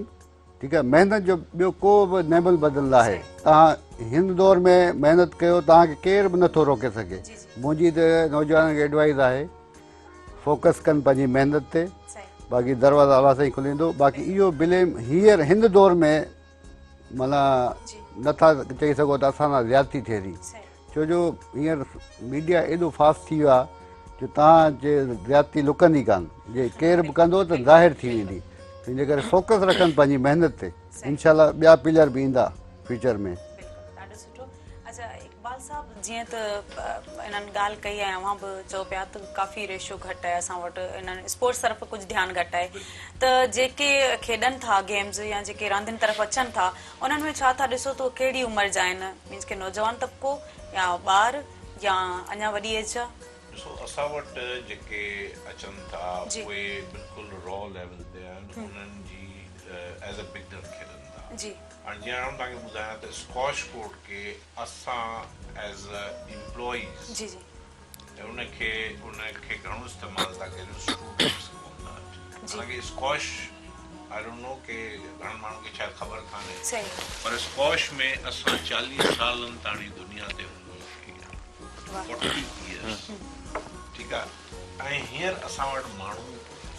ٺيڪ آهي، محنت جو ٻيو ڪو به نعم البدل نه آهي. توهان هن دور ۾ محنت ڪيو توهان کي ڪير به نٿو روڪي سگهي. منهنجي ته نوجوانن کي ايڊوائز آهي فوڪس ڪن پنهنجي محنت تي، باقي دروازا الله سائين کوليندو. باقي اهو بليم هينئر هن دور ۾ معنيٰ نٿا چئي سگهو ته اسان سان زيادتي ٿئي ٿي، ڇو جو هينئر ميڊيا ايڏو فاسٽ ٿي ويو آهي جو توهان جي زيادتي لڪندي ڪانه، جي ڪير به ڪندو ته ظاهر ٿي ويندي. تنهن جي ڪري فوڪس رکن پنهنجي محنت تي، انشاء الله ٻيا پليئر به ايندا فيوچر ۾. بلڪل ڏاڍو سٺو. اڇا اقبال صاحب جيئن ته انهن ڳالهه ڪئي ۽ اوهان به چئو پيا ته ڪافي ريشو گهٽ آهي اسان وٽ انهن اسپورٽس طرف ڪجهه ڌيان گهٽ آهي ته جيڪي کيڏن ٿا گيمز يا جيڪي راندين طرف اچن ٿا انهن ۾ ڇا ٿا ڏسو ته ڪهڙي عمر جا آهن مينس ڪي نوجوان طبقو يا ٻار يا اڃا وڏي ايج جا؟ ڏسو اسان وٽ جيڪي اچن ٿا اهي بلڪل را ليول تي آهن انهن جي ايز ا بگنر کيڏن ٿا هاڻي جيئن آئون توهان کي ٻڌايان ته اسڪواش ڪورٽ کي اسان ايز ا امپلائيز ان کي ان کي گهڻو استعمال ٿا ڪريون اسٽوڊنٽس ڪون ٿا اچن حالانڪه اسڪواش I don't know ڪي گهڻن ماڻهن کي شايد خبر ڪانهي پر اسڪواش ۾ اسان 40 سالن تاڻي دنيا تي حڪومت ڪئي آهي 40 يئرس ٺيڪ آهي ۽ هينئر اسان وٽ ماڻهو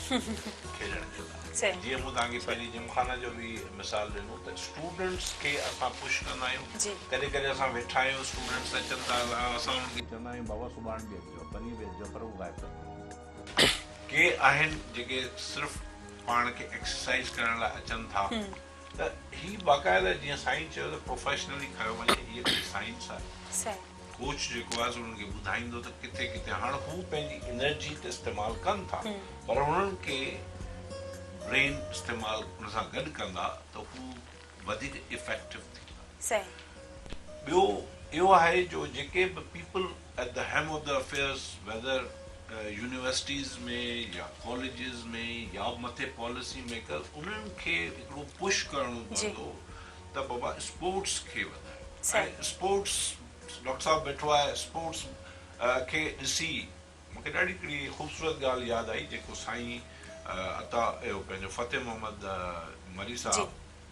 کيڏڻ جي لاء جيئن مون توهان کي پنهنجي جمخانه جو به مثال ڏنو ته اسٽوڊنٽس کي اسان پش ڪندا آهيون ڪڏهن ڪڏهن اسان ويٺا آهيون اسٽوڊنٽس اچن ٿا اسان انهن کي چوندا آهيون بابا سڀاڻي به اچجو پرينهن به اچجو پر هو غائب ٿا ٿي وڃن ڪي آهن جيڪي صرف پاڻ کي ايڪسرسائيز ڪرڻ لاء اچن ٿا ته هي باقاعده جيئن سائين چيو ته پروفيشنلي کنيو وڃي هي هڪڙي سائنس آهي. ڪوچ جيڪو آهي سو انهن کي ٻڌائيندو ته ڪٿي ڪٿي هاڻ هو پنهنجي انرجي ته استعمال ڪن ٿا پر انهن کي برين استعمال ان سان گڏ ڪندا ته هو وڌيڪ افيڪٽو ٿيندا. ٻيو اهو آهي جو جيڪي به people at the helm of the affairs whether universities ۾ يا ڪاليجز ۾ يا مٿي پاليسي ميڪر انهن کي هڪڙو پش ڪرڻو پوندو ته بابا اسپورٽس کي وڌايو ۽ اسپورٽس ڊاڪٽر صاحب ويٺو آهي اسپورٽس کي ڏسي مون کي ڏاڍي هڪڙي خوبصورت ڳالهه ياد آئي جيڪو سائين عطا اهو پنهنجو فتح محمد مري صاحب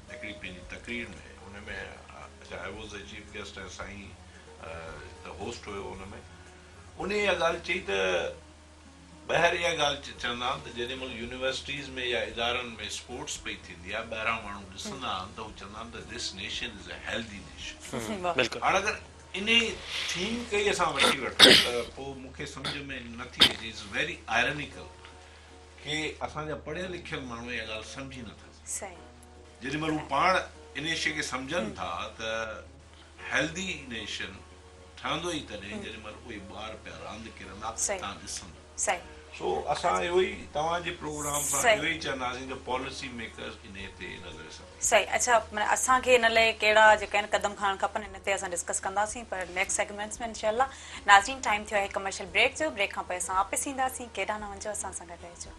هڪڙي پنهنجي تقرير ۾ ان ۾ اڇا I was the chief guest ۽ سائين ته هوسٽ هيو ان ۾ ان اها ڳالهه چئي ته ٻاهر اها ڳالهه چوندا آهن ته جيڏي مهل يونيورسٽيز ۾ يا ادارن ۾ اسپورٽس پئي ٿيندي آهي ٻاهران ماڻهو ڏسندا آهن ته هو چوندا آهن ته this nation is a healthy nation هاڻ اگر انهي ٿيم کي ئي اسان وٺي وٺون ته پوء مون کي سمجهه ۾ نٿي اچي it's very آئرنيڪل ڪي اسان جا پڙهيل لکيل ماڻهو اها ڳالهه سمجهي نٿا سگهن جيڏي مهل هو پاڻ انهي شيء کي سمجهن ٿا ته هيلدي نيشن ٺهندو ئي تڏهن جيڏي مهل اهي ٻار پيا راند ڪرندا توهان ڏسندا. سو اسان اهو ئي توهان جي پروگرام سان اهو ئي چونداسين ته پاليسي ميڪرز انهي تي نظر ثاني. صحيح اڇا معنيٰ اسان کي ان لئي ڪهڙا جيڪا آهن قدم کڻڻ کپن ان تي اسان ڊسڪس ڪنداسين پر نيڪسٽ سيگمينٽس ۾ انشاء الله ناظرين ٽائيم ٿيو آهي ڪمرشل بريڪ جو بريڪ کان پوء اسان واپس اينداسين ڪيڏانهن نه وڃجو اسان سان گڏ رهجو.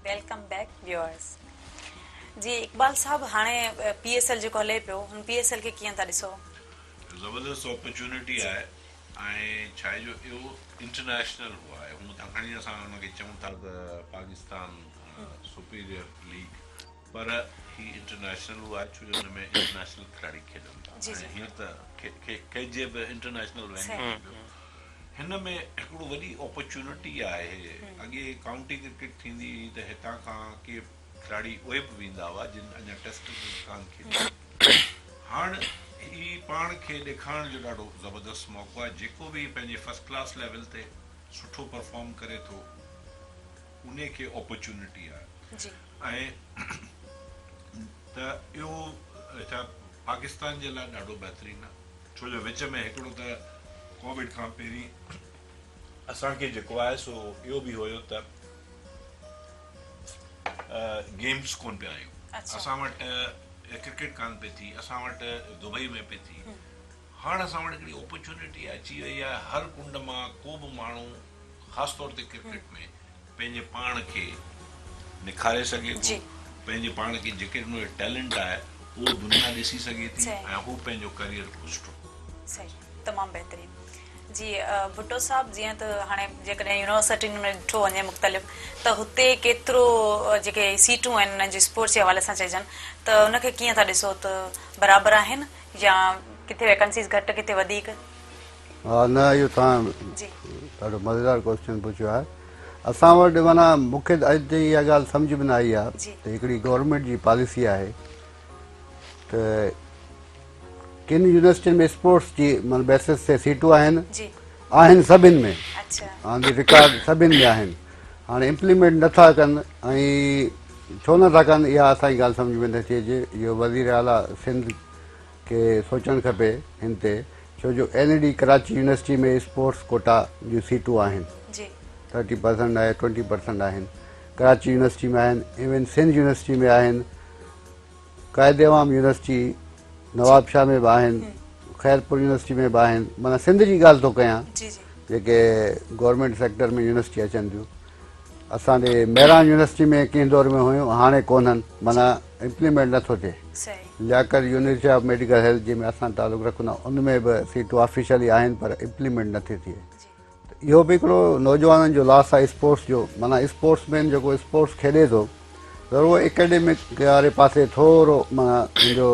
Welcome back viewers جي اقبال صاحب هاڻي پي ايس ايل جيڪو هلي پيو هن پي ايس ايل کي ڪيئن ٿا ڏسو؟ زبردست اپرچونٽي آهي ۽ ڇا آهي جو اهو انٽرنيشنل هو آهي هونء ته کڻي اسان ان کي چئون ٿا ته پاڪستان سپيريئر ليگ پر هي انٽرنيشنل هو آهي ڇو جو ان ۾ انٽرنيشنل کلاڙي کيڏن ٿا ۽ هينئر ته کيڏجي به انٽرنيشنل وينيو ۾ پيو. هن ۾ هڪڙو وڏي اپرچونٽي آهي. اڳي ڪائونٽي ڪرڪيٽ ٿيندي هئي ته هتان کان ڪي کلاڙي اهي به ويندا هئا جن اڃا ٽيسٽ ڪرڪيٽ ڪانه کيڏي هئي. هاڻ هي پاڻ کي ڏيکارڻ جو ڏاڍو زبردست موقعو آهي. جيڪو به پنهنجي فرسٽ ڪلاس ليول تي سٺو پرفارم ڪري ٿو انهي کي اپرچونٽي آهي. ۽ ته اهو ڇا پاڪستان جي لاء ڏاڍو بهترين آهي ڇو جو وچ ۾ هڪڙو ته ڪووڊ کان پهرين اسان کي جيڪو آهي سو اهو به هيو ته گيمز ڪون پيا آيون اسان وٽ ڪرڪيٽ ڪان پئي ٿي اسان وٽ دبئي ۾ پئي ٿي هاڻ اسان وٽ هڪڙي اپرچونٽي اچي وئي آهي هر ڪنڊ مان ڪو به ماڻهو خاص طور تي ڪرڪيٽ ۾ پنهنجي پاڻ کي نکاري سگهي ٿو، پنهنجي پاڻ کي جيڪي هن جو ٽيلنٽ آهي اهو دنيا ڏسي سگهي ٿي ۽ هو پنهنجو ڪريئر سٺو. صحيح تمام بهترين جي ڀٽو صاحب جيئن ته هاڻي جيڪڏهن يونيورسٽين ۾ ڏٺو وڃي مختلف ته هتي ڪيترو جيڪي سيٽون آهن انهن جي اسپورٽس جي حوالي سان چئجن ته ان کي ڪيئن ٿا ڏسو ته برابر آهن يا ڪٿي ويڪنسيز گهٽ ڪٿي وڌيڪ. ها نه اهو توهان ڏاڍو مزيدار ڪوسچن پڇيو آهي اسان وٽ معنيٰ مون کي اڄ تائين اها ڳالهه سمجهه ۾ نه آئي آهي ته هڪڙي گورنمينٽ جي پاليسي آهي ته ڪن يونيورسٽين ۾ اسپورٽس جي معنيٰ بيسس تي سيٽون آهن آهن سڀن ۾ آن the record سڀن ۾ آهن هاڻي امپليمينٽ نٿا ڪن ۽ ڇو نٿا ڪن اها اسان جي ڳالهه سمجهه ۾ نٿي اچي اهو وزير اعليٰ سنڌ کي سوچڻ کپي هن تي ڇو جو N E D Karachi university ۾ sports quota جون سيٽون آهن 30% آهي 20% آهن ڪراچي يونيورسٽي ۾ آهن ايون سنڌ يونيورسٽي ۾ آهن قائد عوام يونيورسٽي نوابشاهه ۾ به آهن خيرپور يونيورسٽي ۾ به آهن معنيٰ سنڌ جي ڳالهه ٿو ڪيان جيڪي گورنمينٽ سيڪٽر ۾ يونيورسٽي اچن ٿيون اسان ڏي مهراڻ يونيورسٽي ۾ ڪنهن دور ۾ هيون هاڻي ڪونهن معنيٰ امپليمينٽ نٿو ٿئي لياقت يونيورسٽي آف ميڊيڪل هيلٿ جنهن ۾ اسان تعلق رکون ٿا ان ۾ به سيٽون آفيشلي آهن پر امپليمينٽ نٿي ٿئي ته اهو به هڪڙو نوجوانن جو لاس آهي اسپورٽس جو معنيٰ اسپورٽس مين جيڪو اسپورٽس کيڏي ٿو ضرور اڪيڊمڪ واري پاسي ٿورو معنيٰ هن جو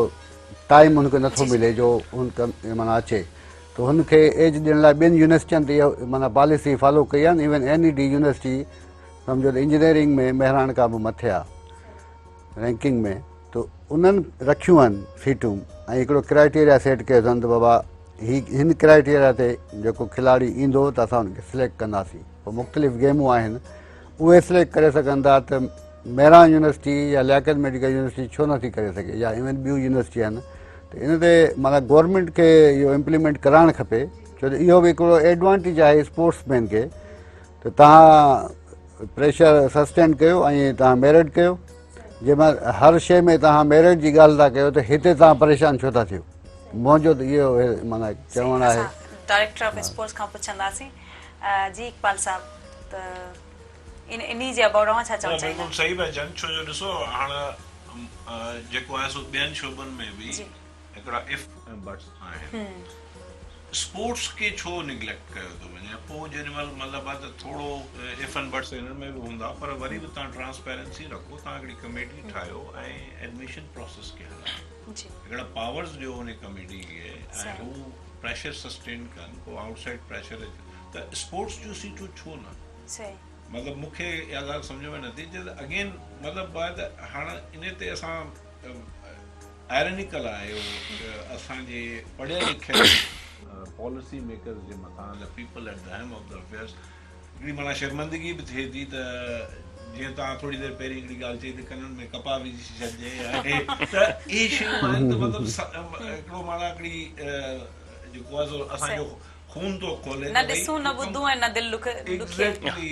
ٽائيم هن کي نٿو ملي جو هن معنيٰ اچي ته هن کي ايج ڏيڻ لاء ٻين يونيورسٽين تي اها معنيٰ پاليسي فالو ڪئي آهي ايون اين اي ڊي يونيورسٽي سمجهو ته انجنيئرنگ ۾ مهراڻ کان به مٿي آهي رينڪنگ ۾ ته انهن رکيون آهن سيٽون ۽ هڪڙو ڪرائيٽيريا سيٽ ڪيو اٿن ته بابا هي هن ڪرائيٽيريا تي جيڪو کلاڙي ايندو ته اسان ان کي سليڪٽ ڪنداسين پوء مختلف گيمون آهن اهي سليڪٽ ڪري سگهن ٿا ته مهراڻ يونيورسٽي يا لياقت ميڊيڪل يونيورسٽي ڇو نٿي ڪري سگهي يا ايون ٻيون يونيورسٽي آهن ته ان تي معنيٰ گورنمينٽ کي اهو امپليمينٽ ڪرائڻ کپي ڇو ته اهو به هڪڙو ايڊوانٽيج آهي اسپورٽس مين کي ته تهان پريشر سسٽين ڪيو ۽ تهان ميرٽ ڪيو جنهن مهل هر شيء ۾ توهان ميرٽ جي ڳالهه ٿا ڪيو ته هتي توهان پريشان ڇو ٿا ٿيو؟ منهنجو ته اهو معنيٰ چوڻ آهي. اسان ڊائريڪٽر آف اسپورٽس کان پڇنداسين جي اقبال صاحب ته انهي جي ابائوٽ اوهان ڇا چوڻ نه چاهيندا؟ بلڪل صحيح پيا چون ڇو جو ڏسو هاڻ جيڪو آهي سو ٻين شعبن ۾ به هڪڙا if ۽ buts آهن. اسپورٽس کي ڇو نگليڪٽ ڪيو ٿو وڃي پوء جيڏي مهل مطلب آهي ته ٿورو if and buts انهن ۾ به هوندا پر وري به توهان ٽرانسپيرنسي رکو توهان هڪڙي ڪميٽي ٺاهيو ۽ ايڊميشن پروسيس کي هلايو هڪڙا پاورز ڏيو ان ڪميٽي کي ۽ هو پريشر سسٽين ڪن ڪو آئوٽ سائيڊ پريشر اچي ته اسپورٽس جون سيٽون ڇو نه مطلب مون کي اها ڳالهه سمجهه ۾ نٿي اچي ته اگين مطلب آهي ته هاڻ ان تي اسان آئرنيڪل آهي اهو ته اسان جي پڙهيل لکيل پاليسي ميڪرز جي مٿان the people at the helm of the affairs هڪڙي معنيٰ شرمندگي به ٿئي ٿي ته جيئن توهان ٿوري دير پهرين هڪڙي ڳالهه چئي ته ڪنن ۾ ڪپاهه وجهي ڇڏجي ته اهي شيون آهن ته مطلب هڪڙو معنيٰ هڪڙي جيڪو آهي سو اسان جو خون ٿو کولي نه ڏسون نه ٻڌون ۽ نه دل ڏکي. ايگزيڪٽلي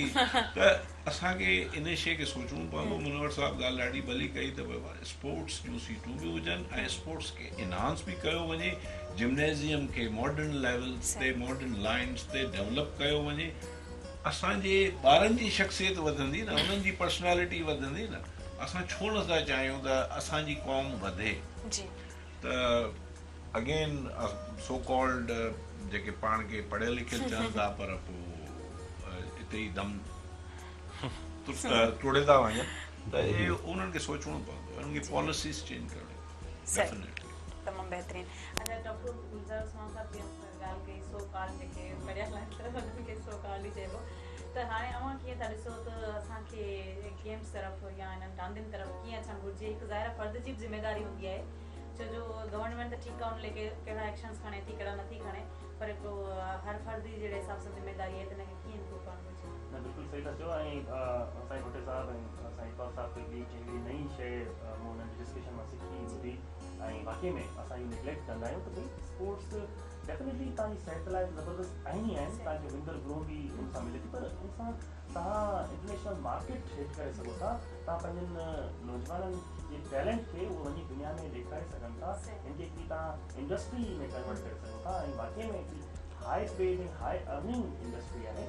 ته اسان کي ان شيء کي سوچڻو پوندو. منور صاحب ڳالهه ڏاڍي ڀلي ڪئي ته بابا اسپورٽس جون سيٽون به هجن ۽ اسپورٽس کي انهانس به ڪيو وڃي، جمنيزيم کي ماڊرن ليولز تي ماڊرن لائنز تي ڊولپ ڪيو وڃي. اسان جي ٻارن جي شخصيت وڌندي نه، انهن جي پرسنالٽي وڌندي نه، اسان ڇو نه ٿا چاهيون ته اسان جي قوم وڌي ته اگين سو ڪالڊ جيڪي پاڻ کي پڙهيل لکيل چون ٿا پر پوء اتي ئي دم ٽوڙي ٿا وڃن ته اهي انهن کي سوچڻو پوندو انهن کي پاليسيز چينج ڪرڻي پوندي ڊيفينيٽلي. تمام بهترين اچا ڊاڪٽر گلزار عثمان صاحب جيئن ڳالهه ڪئي سو ڪالڊ جيڪي پڙهيل آهن ته انهن کي سو ڪالڊ ئي چئبو ته هاڻي اوهان ڪيئن ٿا ڏسو ته اسان کي گيمز طرف يا انهن راندين طرف ڪيئن اچڻ گهرجي هڪ ظاهر آهي فرد جي به ذميواري هوندي آهي ڇو جو گورنمينٽ ته ٺيڪ آ ان ليکي ڪهڙا ايڪشنز کڻي ٿي ڪهڙا نٿي کڻي پر هڪڙو هر فرد جي جهڙي حساب سان ذميداري آهي ته ان کي ڪيئن امپروو ڪرڻ گهرجي. نه بلڪل صحيح ٿا چئو ۽ سائين ڀٽي صاحب ۽ سائين اقبال صاحب کي هڪڙي هڪڙي نئين شيء مون انهن جي ڊسڪشن مان سکي ٻڌي ۽ واقعي ۾ اسان اهو نگليڪٽ ڪندا آهيون ته ڀئي اسپورٽس ڊيفينيٽلي توهان جي صحت لاء ته زبردست آهن ئي آهن توهان کي وندر گروه به ان سان ملي ٿي پر ان سان توهان انٽرنيشنل مارڪيٽ هٽ ڪري سگهو ٿا توهان پنهنجن نوجوانن جي ٽيلنٽ کي اهي وڃي دنيا ۾ ڏيکاري سگهن ٿا ان کي هڪڙي توهان انڊسٽري ۾ ڪنورٽ ڪري سگهو ٿا ۽ واقعي ۾ هڪڙي high paid ۽ high earning industry آهي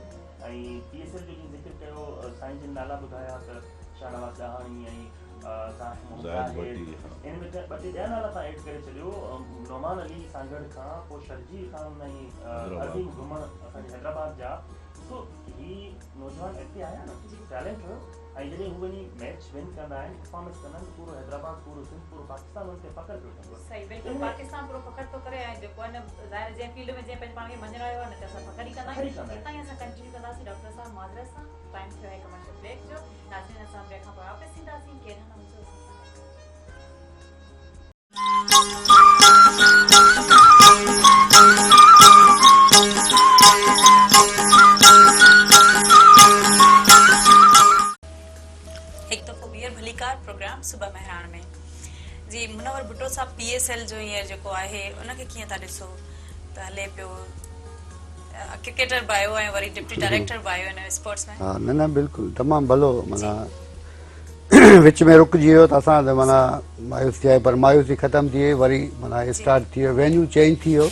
۽ پي ايس ايل جو جيئن ذڪر ڪيو سائين جن نالا ٻڌايا ته شاهنواز ڏاهاڻي ۽ زاهد ان ۾ ٻه ٽي ٻيا نالا توهان ايڊ ڪري ڇڏيو نعمان علي سانگهڙ کان پوء شرجيل خان ۽ عظيم گهمڻ اسان جي حيدرآباد جا ڏسو هي نوجوان اڳتي آيا نه ٽيلنٽ هيو ۽ جڏهن هو وڃي ميچ ون ڪندا آهن پرفارمنس ڪندا آهن ته پورو حيدرآباد پورو سنڌ پورو پاڪستان انهن تي فخر پيو ڪندو آهي. صحيح بلڪل پاڪستان پورو فخر ٿو ڪري ۽ جيڪو آهي نه ظاهر آهي جنهن فيلڊ ۾ جنهن پنهنجي پاڻ کي مڃرايو آهي ان تي اسان فخر ئي ڪندا آهيون هتان ئي اسان ڪنٽينيو ڪنداسين ڊاڪٽر صاحب معذرت سان ٽائيم ٿيو آهي ڪمرشل بريڪ جو ناظرين اسان بريڪ کان پوء واپس اينداسين ڪيڏانهن نه وڃجو اسان سان گڏ. صبح مهراڻ ۾. جي منور ڀٽو صاحب پي ايس ايل جو هينئر جيڪو آهي ان کي ڪيئن ٿا ڏسو ته هلي پيو ڪرڪيٽر به آهيو ۽ وري ڊپٽي ڊائريڪٽر به آهيو ان اسپورٽس ۾. ها نه نه بلڪل تمام ڀلو معنيٰ وچ ۾ رڪجي ويو ته اسان ته معنيٰ مايوس ٿي آهي پر مايوسي ختم ٿي وئي وري معنيٰ اسٽارٽ ٿي ويو وينيو چينج ٿي ويو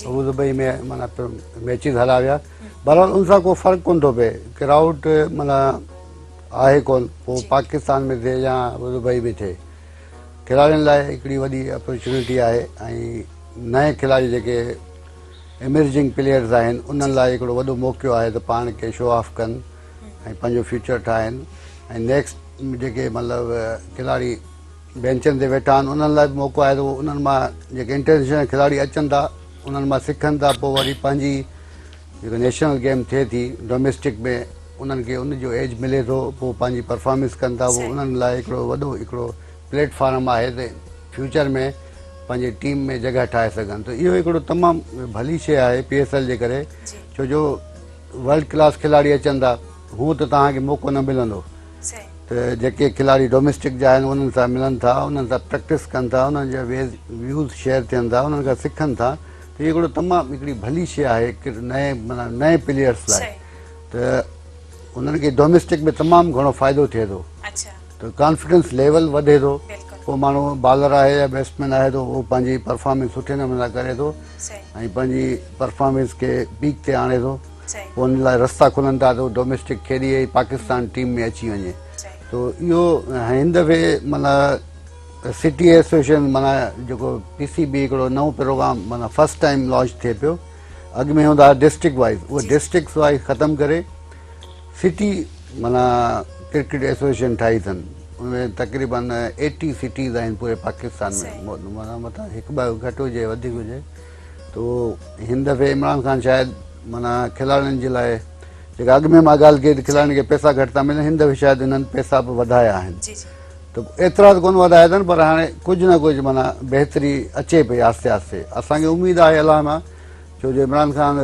ابو ظبي ۾ معنيٰ ميچز هلا ويا بهرحال ان سان ڪو فرق ڪون ٿو پئي ڪرائوڊ معنيٰ آهي ڪون پوء پاڪستان ۾ ٿئي يا ابو ظبي ۾ ٿئي کلاڙين لاء هڪڙي وڏي اپرچونٽي آهي ۽ نئين کلاڙي جيڪي ايمرجنگ پليئرز آهن انهن لاء هڪڙو وڏو موقعو آهي ته پاڻ کي شو آف ڪن ۽ پنهنجو فيوچر ٺاهن ۽ نيڪسٽ جيڪي مطلب کلاڙي بينچن تي ويٺا آهن انهن لاء به موقعو آهي ته انهن مان جيڪي انٽرنيشنل کلاڙي اچن ٿا انهن مان سکن ٿا پوء وري پنهنجي جيڪو نيشنل گيم ٿئي ٿي ڊوميسٽڪ ۾ انهن کي ان جو ايج ملي ٿو پوء پنهنجي پرفارمنس ڪن ٿا اهو انهن لاء هڪڙو وڏو هڪڙو پليٽ فارم آهي ته فيوچر ۾ پنهنجي ٽيم ۾ جڳهه ٺاهي سگهن ته اهو هڪڙو تمام ڀلي شيء آهي پي ايس ايل جي ڪري ڇو جو ورلڊ ڪلاس کلاڙي اچن ٿا هونء ته توهان کي موقعو نه ملندو ته جيڪي کلاڙي ڊوميسٽڪ جا آهن انهن سان ملن ٿا انهن سان پريڪٽس ڪن ٿا انهن جا ويوز شيئر ٿين ٿا انهن کان سکن ٿا ته هي هڪڙو تمام هڪڙي ڀلي شيء آهي نئين معنيٰ نئين پليئرس لاء ته انهن کي ڊوميسٽڪ ۾ تمام گهڻو فائدو ٿئي ٿو ته ڪانفيڊنس ليول وڌي ٿو ڪو ماڻهو بالر آهي يا بيٽسمين آهي ته اهو پنهنجي پرفارمنس سٺي نموني سان ڪري ٿو ۽ پنهنجي پرفارمنس کي پيڪ تي آڻي ٿو پوء ان لاء رستا کلن ٿا ته هو ڊوميسٽڪ کيڏي ۽ پاڪستان ٽيم ۾ اچي وڃي ته اهو هن دفعي معنيٰ سٽي ايسوسيئيشن معنيٰ جيڪو پي سي بي هڪڙو نئون پروگرام معنيٰ فرسٽ ٽائيم لانچ ٿئي پيو اڳ ۾ هوندا هئا ڊسٽرڪٽ وائيز اهو ڊسٽرڪٽس وائيز ختم ڪري سٽي معنيٰ ڪرڪيٽ ايسوسيئيشن ٺاهي اٿن ان ۾ تقريبن ايٽي سٽيز آهن پوري پاڪستان ۾ معنيٰ متان هڪ ٻه گهٽ هجي وڌيڪ هجي تو هن دفعي عمران خان شايد معنيٰ کلاڙين جي لاء جيڪا اڳ ۾ مان ڳالهه ڪئي ته کلاڙين کي پئسا گهٽ ٿا ملن هن دفعي شايد انهن پئسا به وڌايا آهن ته ايترا ته ڪونه وڌايا اٿن پر هاڻي ڪجهه نه ڪجهه معنيٰ بهتري اچي پئي آهستي آهستي اسان کي اميد آهي الله مان ڇو جو عمران خان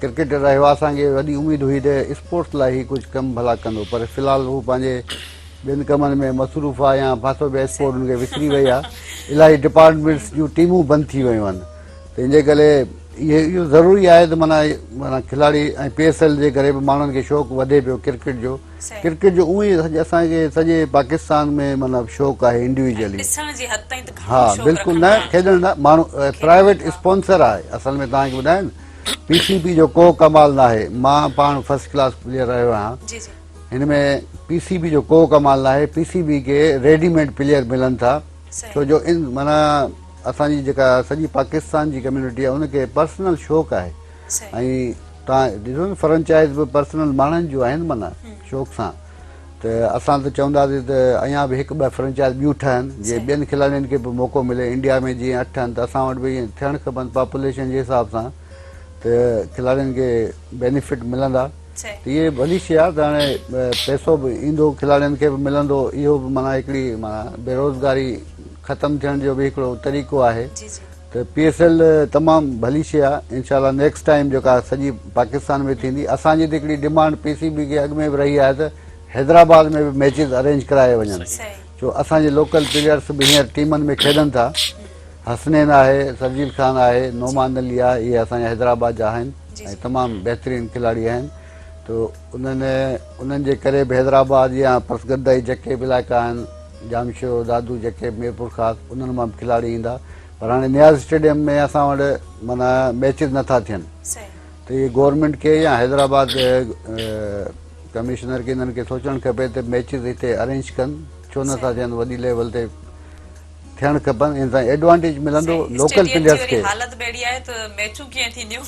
ڪرڪيٽر رهيو آهي اسان کي وڏي اميد هئي ته اسپورٽس لاء هي ڪجهه ڪم ڀلا ڪندو پر في الحال هو پنهنجي ٻين ڪمن ۾ مصروف آهي يا ڦاسو پيا اسپورٽ هن کي وسري وئي آهي الاهي ڊپارٽمينٽس جون ٽيمون بند ٿي ويون آهن تنهن جي ڪري اهي اهو ضروري آهي ته معنيٰ معنيٰ کلاڙي ۽ پي ايس ايل جي ڪري به ماڻهن کي شوق وڌي پيو ڪرڪيٽ جو ڪرڪيٽ جو اونئي اسان کي سڄي پاڪستان ۾ معنيٰ شوق آهي انڊيويجولي ڏسڻ جي حد تائين ته ها بلڪل نه کيڏڻ نه ماڻهو پرائيويٽ اسپانسر آهي اصل ۾ توهان کي ٻڌايان پي سي بي جو ڪو ڪمال نه آهي مان پاڻ فرسٽ ڪلاس پليئر رهيو آهيان هن ۾ پي سي بي جو ڪو ڪمال نه آهي پي سي بي کي ريڊي ميڊ پليئر ملن ٿا ڇو جو ان معنيٰ اسان جي جيڪا سڄي پاڪستان جي ڪميونٽي آهي ان کي پرسنل شوق آهي ۽ تان ڏسو نه فرنچائز به پرسنل ماڻهن جون آهن معنيٰ شوق سان ته اسان ته چونداسين ته اڃا به هڪ ٻه فرنچائز ٻيون ٺهن جيئن ٻين کلاڙين کي به موقعو ملي انڊيا ۾ جيئن اٺ آهن ته اسان وٽ به ائين ٿيڻ کپن پاپوليشن جي حساب سان ته کلاڙين کي بينيفٽ ملندا ته اهي ڀلي شيء آهي ته هاڻي پئسو به ايندو کلاڙين کي به ملندو اهو به معنيٰ هڪڙي معنيٰ بيروزگاري ختم ٿيڻ جو به هڪڙو طريقو آهي ته پي ايس ايل تمام ڀلي شيء آهي انشاء الله نيڪسٽ ٽائيم جيڪا سڄي پاڪستان ۾ ٿيندي اسان جي ته هڪڙي ڊمانڊ پي سي بي کي اڳ ۾ به رهي آهي ته حيدرآباد ۾ به ميچز ارينج ڪرايا وڃن ڇو اسان جي لوڪل پليئرس به هينئر ٽيمن ۾ کيڏن ٿا حسنين آهي سرجيل خان آهي نعمان علي آهي اهي اسان جا حيدرآباد جا آهن ۽ تمام بهترين کلاڙي آهن ته انهن انهن جي ڪري به حيدرآباد يا پسگردائي جيڪي به علائقا آهن ڄامشورو دادو جيڪي به ميرپورخاص انهن مان به کلاڙي ايندا پر هاڻي نياز اسٽيڊيم ۾ اسان وٽ معنيٰ ميچز نٿا ٿين ته اهي گورنمينٽ کي يا حيدرآباد ڪمشنر کي انهن کي سوچڻ کپي ته ميچز هتي ارينج ڪن ڇو نٿا ٿين وڏي ليول تي ٿيڻ کپن ان سان ايڊوانٽيج ملندو لوڪل پليئرز کي. حالت به اهڙي آهي ته ميچون ڪيئن ٿينديون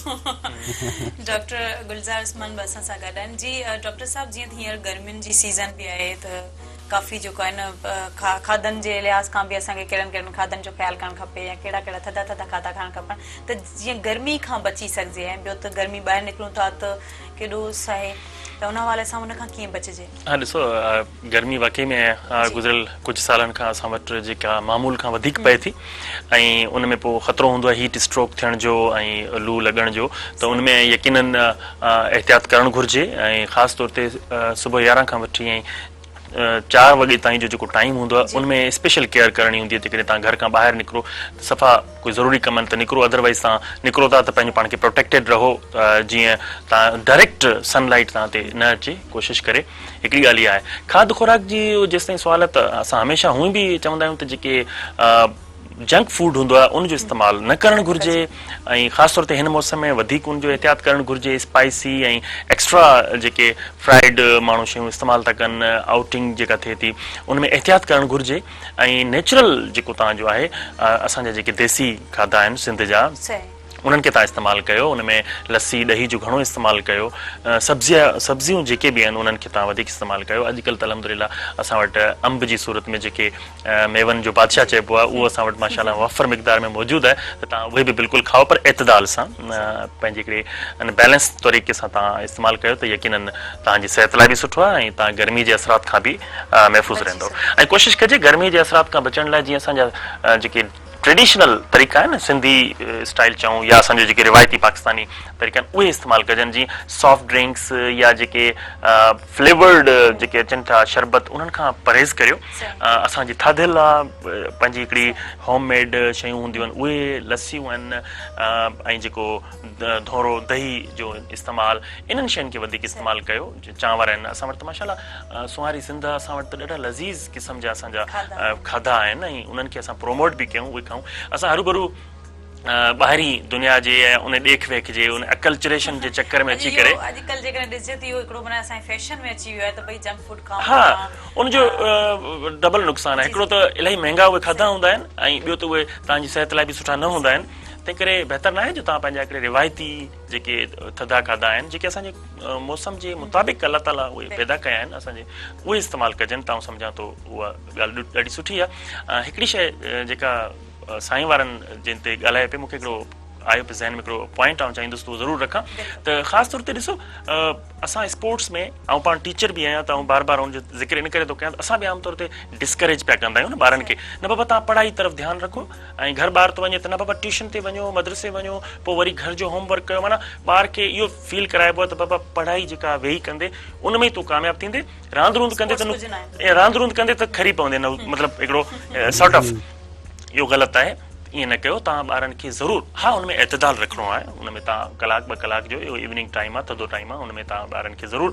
ڊاڪٽر گلزار عثمان به اسان سان گڏ آهن جي ڊاڪٽر صاحب جيئن ته هينئر گرمين جي سيزن به آهي ته ڪافي جيڪو آهي نه کاڌن جي لحاظ کان به اسان کي ڪهڙن ڪهڙن کاڌن جو خيال ڪرڻ کپي يا ڪهڙا ڪهڙا ٿڌا ٿڌا کاڌا کائڻ کپن ته جيئن گرمي کان بچي سگهجي ۽ ٻيو ته گرمي ٻاهر نڪرون ٿا ته ڪيڏو اس آهي ته ان حوالي سان ان کان ڪيئن بچجي. ها ڏسو گرمي واقعي ۾ گذريل ڪجهه سالن کان اسان وٽ جيڪا معمول کان وڌيڪ پئي ٿي ۽ ان ۾ پوء خطرو هوندو آهي هيٽ اسٽروڪ ٿيڻ جو ۽ لو لڳڻ جو ته ان ۾ يقينن احتياط ڪرڻ گهرجي ۽ خاص طور تي صبح 11 کان وٺي ۽ چار وڳي تائين جو جيڪو ٽائيم هوندو آهي ان ۾ اسپيشل ڪيئر ڪرڻي هوندي آهي جيڪڏهن توهان گهر کان ٻاهر نڪرو ته صفا ڪوئي ضروري ڪم آهن ته نڪرو ادروائيز توهان نڪرو ٿا ته پنهنجو پاڻ کي پروٽيڪٽيڊ رهو جيئن توهان ڊائريڪٽ سن لائيٽ توهان تي نه اچي ڪوشش ڪري هڪڙي ڳالهه اها آهي کاڌ خوراڪ جي جيستائين سوال آهي ته اسان هميشه هونئن به چوندا آهيون ته جيڪي جنڪ فوڊ هوندو آهي ان جو استعمال نه ڪرڻ گهرجي ۽ خاص طور تي هن موسم ۾ وڌيڪ ان جو احتياط ڪرڻ گهرجي اسپائسي ۽ ايڪسٽرا جيڪي فرائيڊ ماڻهو شيون استعمال ٿا ڪن آئوٽنگ جيڪا ٿئي ٿي ان ۾ احتياط ڪرڻ گهرجي ۽ نيچرل جيڪو توهان جو آهي اسان جا جيڪي ديسي کاڌا آهن سنڌ جا انهن کي توهان استعمال ڪيو ان ۾ لسي ڏهي جو گهڻو استعمال ڪيو سبزيا سبزيون جيڪي به آهن انهن کي توهان وڌيڪ استعمال ڪيو اڄڪلهه ته الحمدلله اسان وٽ انب جي صورت ۾ جيڪي ميون جو بادشاهه چئبو آهي اهو اسان وٽ ماشاء الله وافر مقدار ۾ موجود آهي ته توهان اهي به بلڪل کائو پر اعتدال سان پنهنجي هڪڙي بيلنس طريقي سان توهان استعمال ڪيو ته يقينن توهان جي صحت لاء به سٺو آهي ۽ توهان گرمي جي اثرات کان به محفوظ رهندو ۽ ڪوشش ڪجي گرمي جي اثرات کان بچڻ لاء جيئن اسان جا جيڪي ٽريڊيشنل طريقا آهن نه سنڌي اسٽائيل چئون يا اسان جو جيڪي روايتي پاڪستاني طريقا آهن اهي استعمال ڪجن جيئن سافٽ ڊرنڪس يا جيڪي فليورڊ جيڪي اچن ٿا شربت انهن کان پرهيز ڪريو اسان جي ٿاڌل آ پنهنجي هڪڙي هوم ميڊ شيون هونديون آهن اهي لسيون آهن ۽ جيڪو ڌورو دهي جو استعمال انهن شين کي وڌيڪ استعمال ڪيو چانور آهن اسان وٽ ته ماشاء الله سونهاري سنڌ آهي اسان وٽ ته ڏاڍا لذيذ قسم جا اسان جا کاڌا آهن ۽ انهن کي اسان پروموٽ به ڪيون اهي کائون اسان هروڀرو ٻاهرين دنيا جي ۽ ان ڏيک ويک جي ان اڪلچريشن جي چڪر ۾ اچي ڪري اڄ ڪلهه جيڪڏهن ڏسجي ته اهو هڪڙو معنيٰ اسان جي فيشن ۾ اچي ويو آهي ته ڀئي جنڪ فوڊ کائون ها ان جو ڊبل نقصان آهي هڪڙو ته الاهي مهنگا اهي کاڌا هوندا آهن ۽ ٻيو ته اهي توهان جي صحت لاء به سٺا نه هوندا آهن تنهن ڪري بهتر ناهي جو توهان پنهنجا هڪڙي روايتي جيڪي ٿڌا کاڌا آهن جيڪي اسان جي موسم جي مطابق الله تعالي اهي پيدا ڪيا آهن اسان جي اهي استعمال ڪجن ته آئون سمجهان ٿو اها ڳالهه ڏاڍي سٺي آهي هڪڙي شيء جيڪا سائين وارن جن تي ڳالهايو پئي مون کي هڪڙو آيو پئي ذهن ۾ هڪڙو پوائنٽ آئون چاهيندس ته اهو ضرور رکان ته خاص طور تي ڏسو اسان اسپورٽس ۾ آئون پاڻ ٽيچر به آهيان ته آئون بار بار ان جو ذڪر ان ڪري ٿو ڪيان ته اسان به عام طور تي ڊسڪريج پيا ڪندا آهيون نه ٻارن کي نه بابا توهان پڙهائي طرف ڌيان رکو ۽ گهر ٻار ٿو وڃي ته نه بابا ٽيوشن تي وڃو مدرسي وڃو پوء وري گهر جو هوم ورڪ ڪيو معنيٰ ٻار کي اهو فيل ڪرائبو آهي ته بابا پڙهائي جيڪا ويهي ڪندي ان ۾ ئي تون ڪامياب ٿيندي راند روند ڪندي ته راند روند ڪندي ته کري پوندي نه مطلب هڪڙو سارٽ آف اهو غلط آهي ائين نه ڪيو توهان ٻارن کي ضرور ها ان ۾ اعتدال رکڻو آهي ان ۾ توهان ڪلاڪ ٻه ڪلاڪ جو اهو ايوننگ ٽائيم آهي ٿڌو ٽائيم آهي ان ۾ توهان ٻارن کي ضرور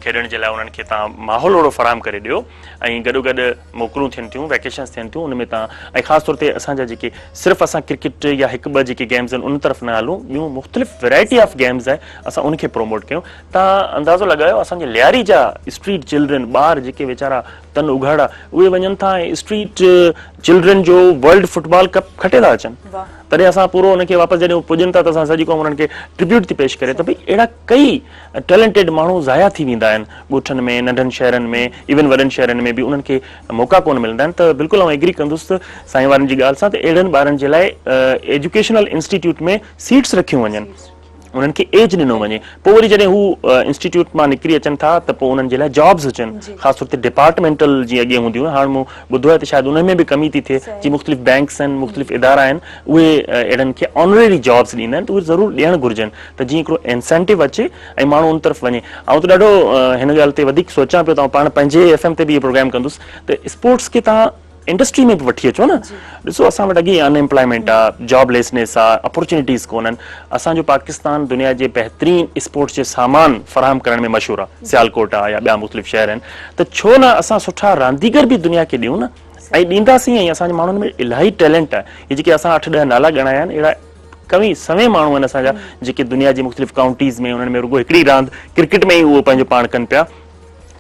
کيڏڻ جي لاء انهن کي توهان ماحول اهڙو فراهم ڪري ڏيو ۽ گڏو گڏ موڪلون ٿين ٿيون ويڪيشنز ٿين ٿيون ان ۾ توهان ۽ خاص طور تي اسان جا جيڪي صرف اسان ڪرڪيٽ يا هڪ ٻه جيڪي گيمز آهن ان طرف نه هلون ٻيون مختلف ورائٽي آف گيمز آهي اسان ان کي پروموٽ ڪيون توهان اندازو لڳايو اسان جي لياري جا اسٽريٽ چلڊرن ٻار جيڪي ويچارا تن اگهاڙا اهي وڃن ٿا ۽ اسٽريٽ چلڊرن جو ورلڊ فٽبال ڪپ کٽي ٿا اچن تڏهن اسان پورو ان کي واپس جڏهن پڄن ٿا ته اسان سڄي قوم انهن کي ٽربيوٽ ٿي پيش ڪري ته ڀئي اهڙا ڪئي ٽيلنٽيڊ ماڻهو ضايع ٿي ويندا آهن ڳوٺن ۾ ننڍن شهرن ۾ ايون وڏن شهرن ۾ به انهن کي موقعا ڪونه ملندا آهن ته بلڪل آئون ايگري ڪندس ته سائين وارن جي ڳالهه سان ته اهڙن ٻارن جي لاء ايجوڪيشنل انسٽيٽيوٽ ۾ سيٽس رکيون وڃن انهن کي ايج ڏنو وڃي پوء وري جڏهن هو انسٽيٽيوٽ مان نڪري اچن ٿا ته پوء انهن جي لاء جابز هجن خاص طور تي ڊپارٽمينٽل جيئن اڳي هونديون هيون هاڻ مون ٻڌو آهي ته شايد انهن ۾ به ڪمي ٿي ٿئي جي مختلف بينڪس آهن مختلف ادارا آهن اهي اهڙن کي آنريري جابز ڏيندا آهن ته اهي ضرور ڏيڻ گهرجن ته جيئن هڪڙو انسينٽو اچي ۽ ماڻهو ان طرف وڃي آئون ته ڏاڍو هن ڳالهه تي وڌيڪ سوچان پيو ته آئون پاڻ پنهنجي ايف ايم تي به اهو پروگرام ڪندس ته اسپورٽس کي توهان انڊسٽري ۾ به وٺي اچو نه ڏسو اسان وٽ اڳي ان ايمپلائمينٽ آ جاب ليسنيس آ اپورچونيٽيز ڪونهن اسان جو پاڪستان دنيا جي بهترين اسپورٽس جي سامان فراهم ڪرڻ ۾ مشهور آ سيالڪوٽ آ يا ٻيا مختلف شهر آهن ته ڇو نه اسان سٺا رانديگر به دنيا کي ڏيون نه ۽ ڏينداسين ۽ اسان جي ماڻهن ۾ الاهي ٽيلنٽ آهي هي جيڪي اسان 8 10 نالا ڳڻايا آهن اهڙا ڪوين سوين ماڻهو آهن اسان جا جيڪي دنيا جي مختلف ڪائونٽيز ۾ انهن ۾ رڳو هڪڙي راند ڪرڪيٽ ۾ ئي اهو پنهنجو پاڻ ڪن پيا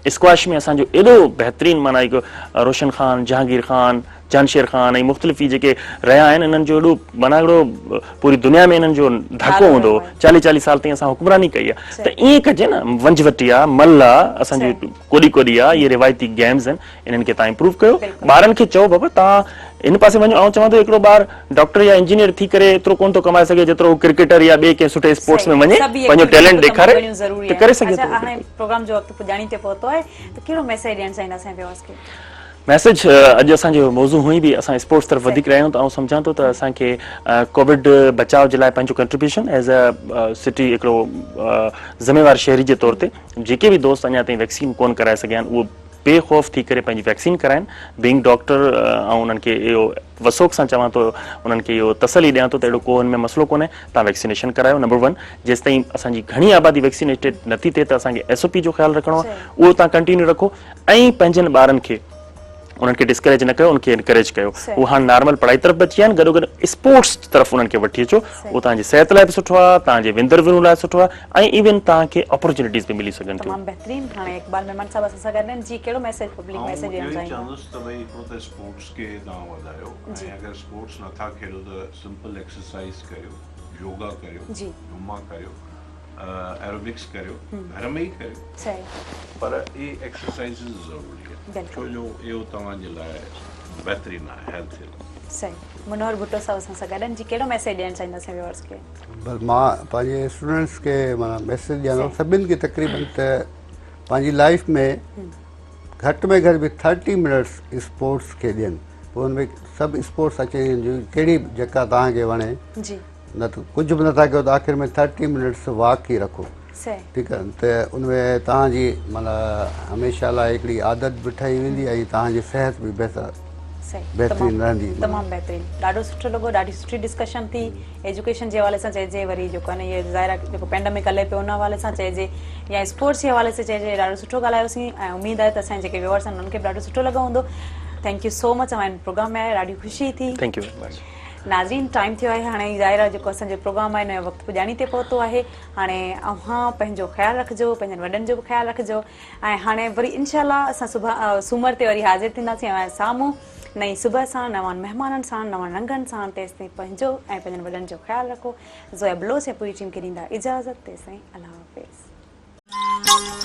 اسڪواش ۾ اسان جو ايڏو بهترين معنيٰ هڪ روشن خان، جهانگير خان، جانشير خان ۽ مختلف هي جيڪي رهيا آهن انهن جو ايڏو معنيٰ هڪڙو پوري دنيا ۾ انهن جو ڌاڪو هوندو هو چاليهه چاليهه سال تائين اسان حڪمراني ڪئي آهي ته ائين ڪجي نه ونجهه وٽي آهي مل آهي اسان جي ڪوڏي ڪوڏي آهي اهي روايتي گيمز آهن انهن کي توهان امپروو ڪيو ٻارن کي چئو بابا توهان ان پاسي وڃو آئون چوان ٿو هڪڙو ٻار ڊاڪٽر يا انجنيئر ٿي ڪري ايترو ڪونه ٿو ڪمائي سگهي جيترو هو ڪرڪيٽر يا ٻئي ڪنهن سٺي اسپورٽس ۾ وڃي پنهنجو ٽيلنٽ ڏيکاري ته ڪري سگهي ٿو. هاڻي پروگرام جو وقت پڄاڻي تي پهتو آهي ته ڪهڙو ميسيج ڏيڻ چاهيندا سائين ويورز کي؟ ميسيج اڄ اسان جو موضوع هونئن به اسان اسپورٽس طرف وڌيڪ رهيا آهيون ته آئون سمجهان ٿو ته اسان کي ڪووڊ بچاء جي لاء پنهنجو ڪنٽريبيوشن ايز اي سٽي هڪڙو ذميوار شهري جي طور تي جيڪي به دوست اڃا تائين ويڪسين ڪونه ڪرائي سگهيا آهن اهو بي خوف ٿي ڪري پنهنجي ويڪسين ڪرائين. بينگ ڊاڪٽر آئون انهن کي اهو وثوق سان چوان ٿو انهن کي اهو تسلي ڏيان ٿو ته اهڙو ڪو ان ۾ مسئلو ڪونهي توهان ويڪسينيشن ڪرايو نمبر ون جيستائين اسان جي گهڻي آبادي ويڪسينيٽيڊ نٿي ٿئي ته اسان کي ايس او پي جو خيال رکڻو آهي اهو توهان ڪنٽينيو رکو ۽ پنهنجن ٻارن کي انهن کي ڊسڪريج نه ڪيو انهن کي انڪريج ڪيو هو هاڻ نارمل پڙهائي طرف به اچي ويا آهن گڏو گڏ اسپورٽس طرف انهن کي وٺي اچو اهو توهان جي صحت لاء به سٺو آهي توهان جي وندر ورون لاء سٺو آهي ۽ ايون توهان کي اپرچونيٽيز به ملي سگهن ٿيون. تمام بهترين هاڻي اقبال ميمڻ صاحب اسان سان گڏ آهن جي ڪهڙو ميسيج پبلڪ آئون ميسيج ڏيڻ اهو ئي چاهيندا. چوندس ته ڀئي هڪڙو ته اسپورٽس کي توهان وڌايو ۽ اگر اسپورٽس نٿا کيڏو ته سمپل ايڪسرسائيز ڪريو يوگا ڪريو جمعا ڪريو ايروبڪس ڪريو گهر ۾ ئي ڪريو پر اهي ايڪسرسائيزز ضروري آهن ڇو جو اهو توهان جي لاء بهترين آهي هيلٿ جي لاء. صحيح منور ڀٽو صاحب اسان سان گڏ آهن جي ڪهڙو ميسيج ڏيڻ چاهيندا اسان ويورز کي. بس مان پنهنجي اسٽوڊنٽس کي معنيٰ ميسيج ڏيان ٿو سڀن کي تقريبن ته پنهنجي لائف ۾ گهٽ ۾ گهٽ به ٿرٽي منٽس اسپورٽس کي ڏين پوء ان ۾ سڀ اسپورٽس اچي وڃن ڪهڙي به جيڪا توهان کي وڻي جي نه ته ڪجهه به نٿا ڪيو ته آخر ۾ ٿرٽي منٽس واڪ ئي رکو ٺيڪ آهي ته ان ۾ توهان جي معنيٰ هميشه لاء هڪڙي عادت به ٺهي ويندي ۽ توهان جي صحت به بهتر بهترين رهندي. تمام بهترين ڏاڍو سٺو لڳو ڏاڍي سٺي ڊسڪشن ٿي ايجوڪيشن جي حوالي سان چئجي وري جيڪو آهي نه اهي ظاهر آهي جيڪو پينڊمڪ هلي پيو ان حوالي سان چئجي يا اسپورٽس جي حوالي سان چئجي ڏاڍو سٺو ڳالهايوسين ۽ اميد آهي ته اسان جيڪي ويورس آهن انهن کي به ڏاڍو سٺو لڳو هوندو thank you سو مچ اوهان پروگرام ۾ آيا ڏاڍي خوشي ٿي thank you very much. ناظرين ٽائيم ٿيو آهي هاڻي ظاهر آهي جيڪو اسان جو پروگرام آهي ان جو وقت پڄاڻي تي پهتو آهي هاڻي اوهان پنهنجو خيال رکجو پنهنجن وڏن جو به خيال رکجو ۽ هاڻي وري انشاء الله اسان صبح سومر تي وري حاضر ٿينداسين اوهان جي سامهون نئين صبح سان نوان مهمانن سان نون رنگن سان تيستائين پنهنجو ۽ پنهنجن وڏن جو خيال رکو زويا بلوچ ۽ پوري ٽيم کي ڏيندا اجازت تيستائين الله حافظ.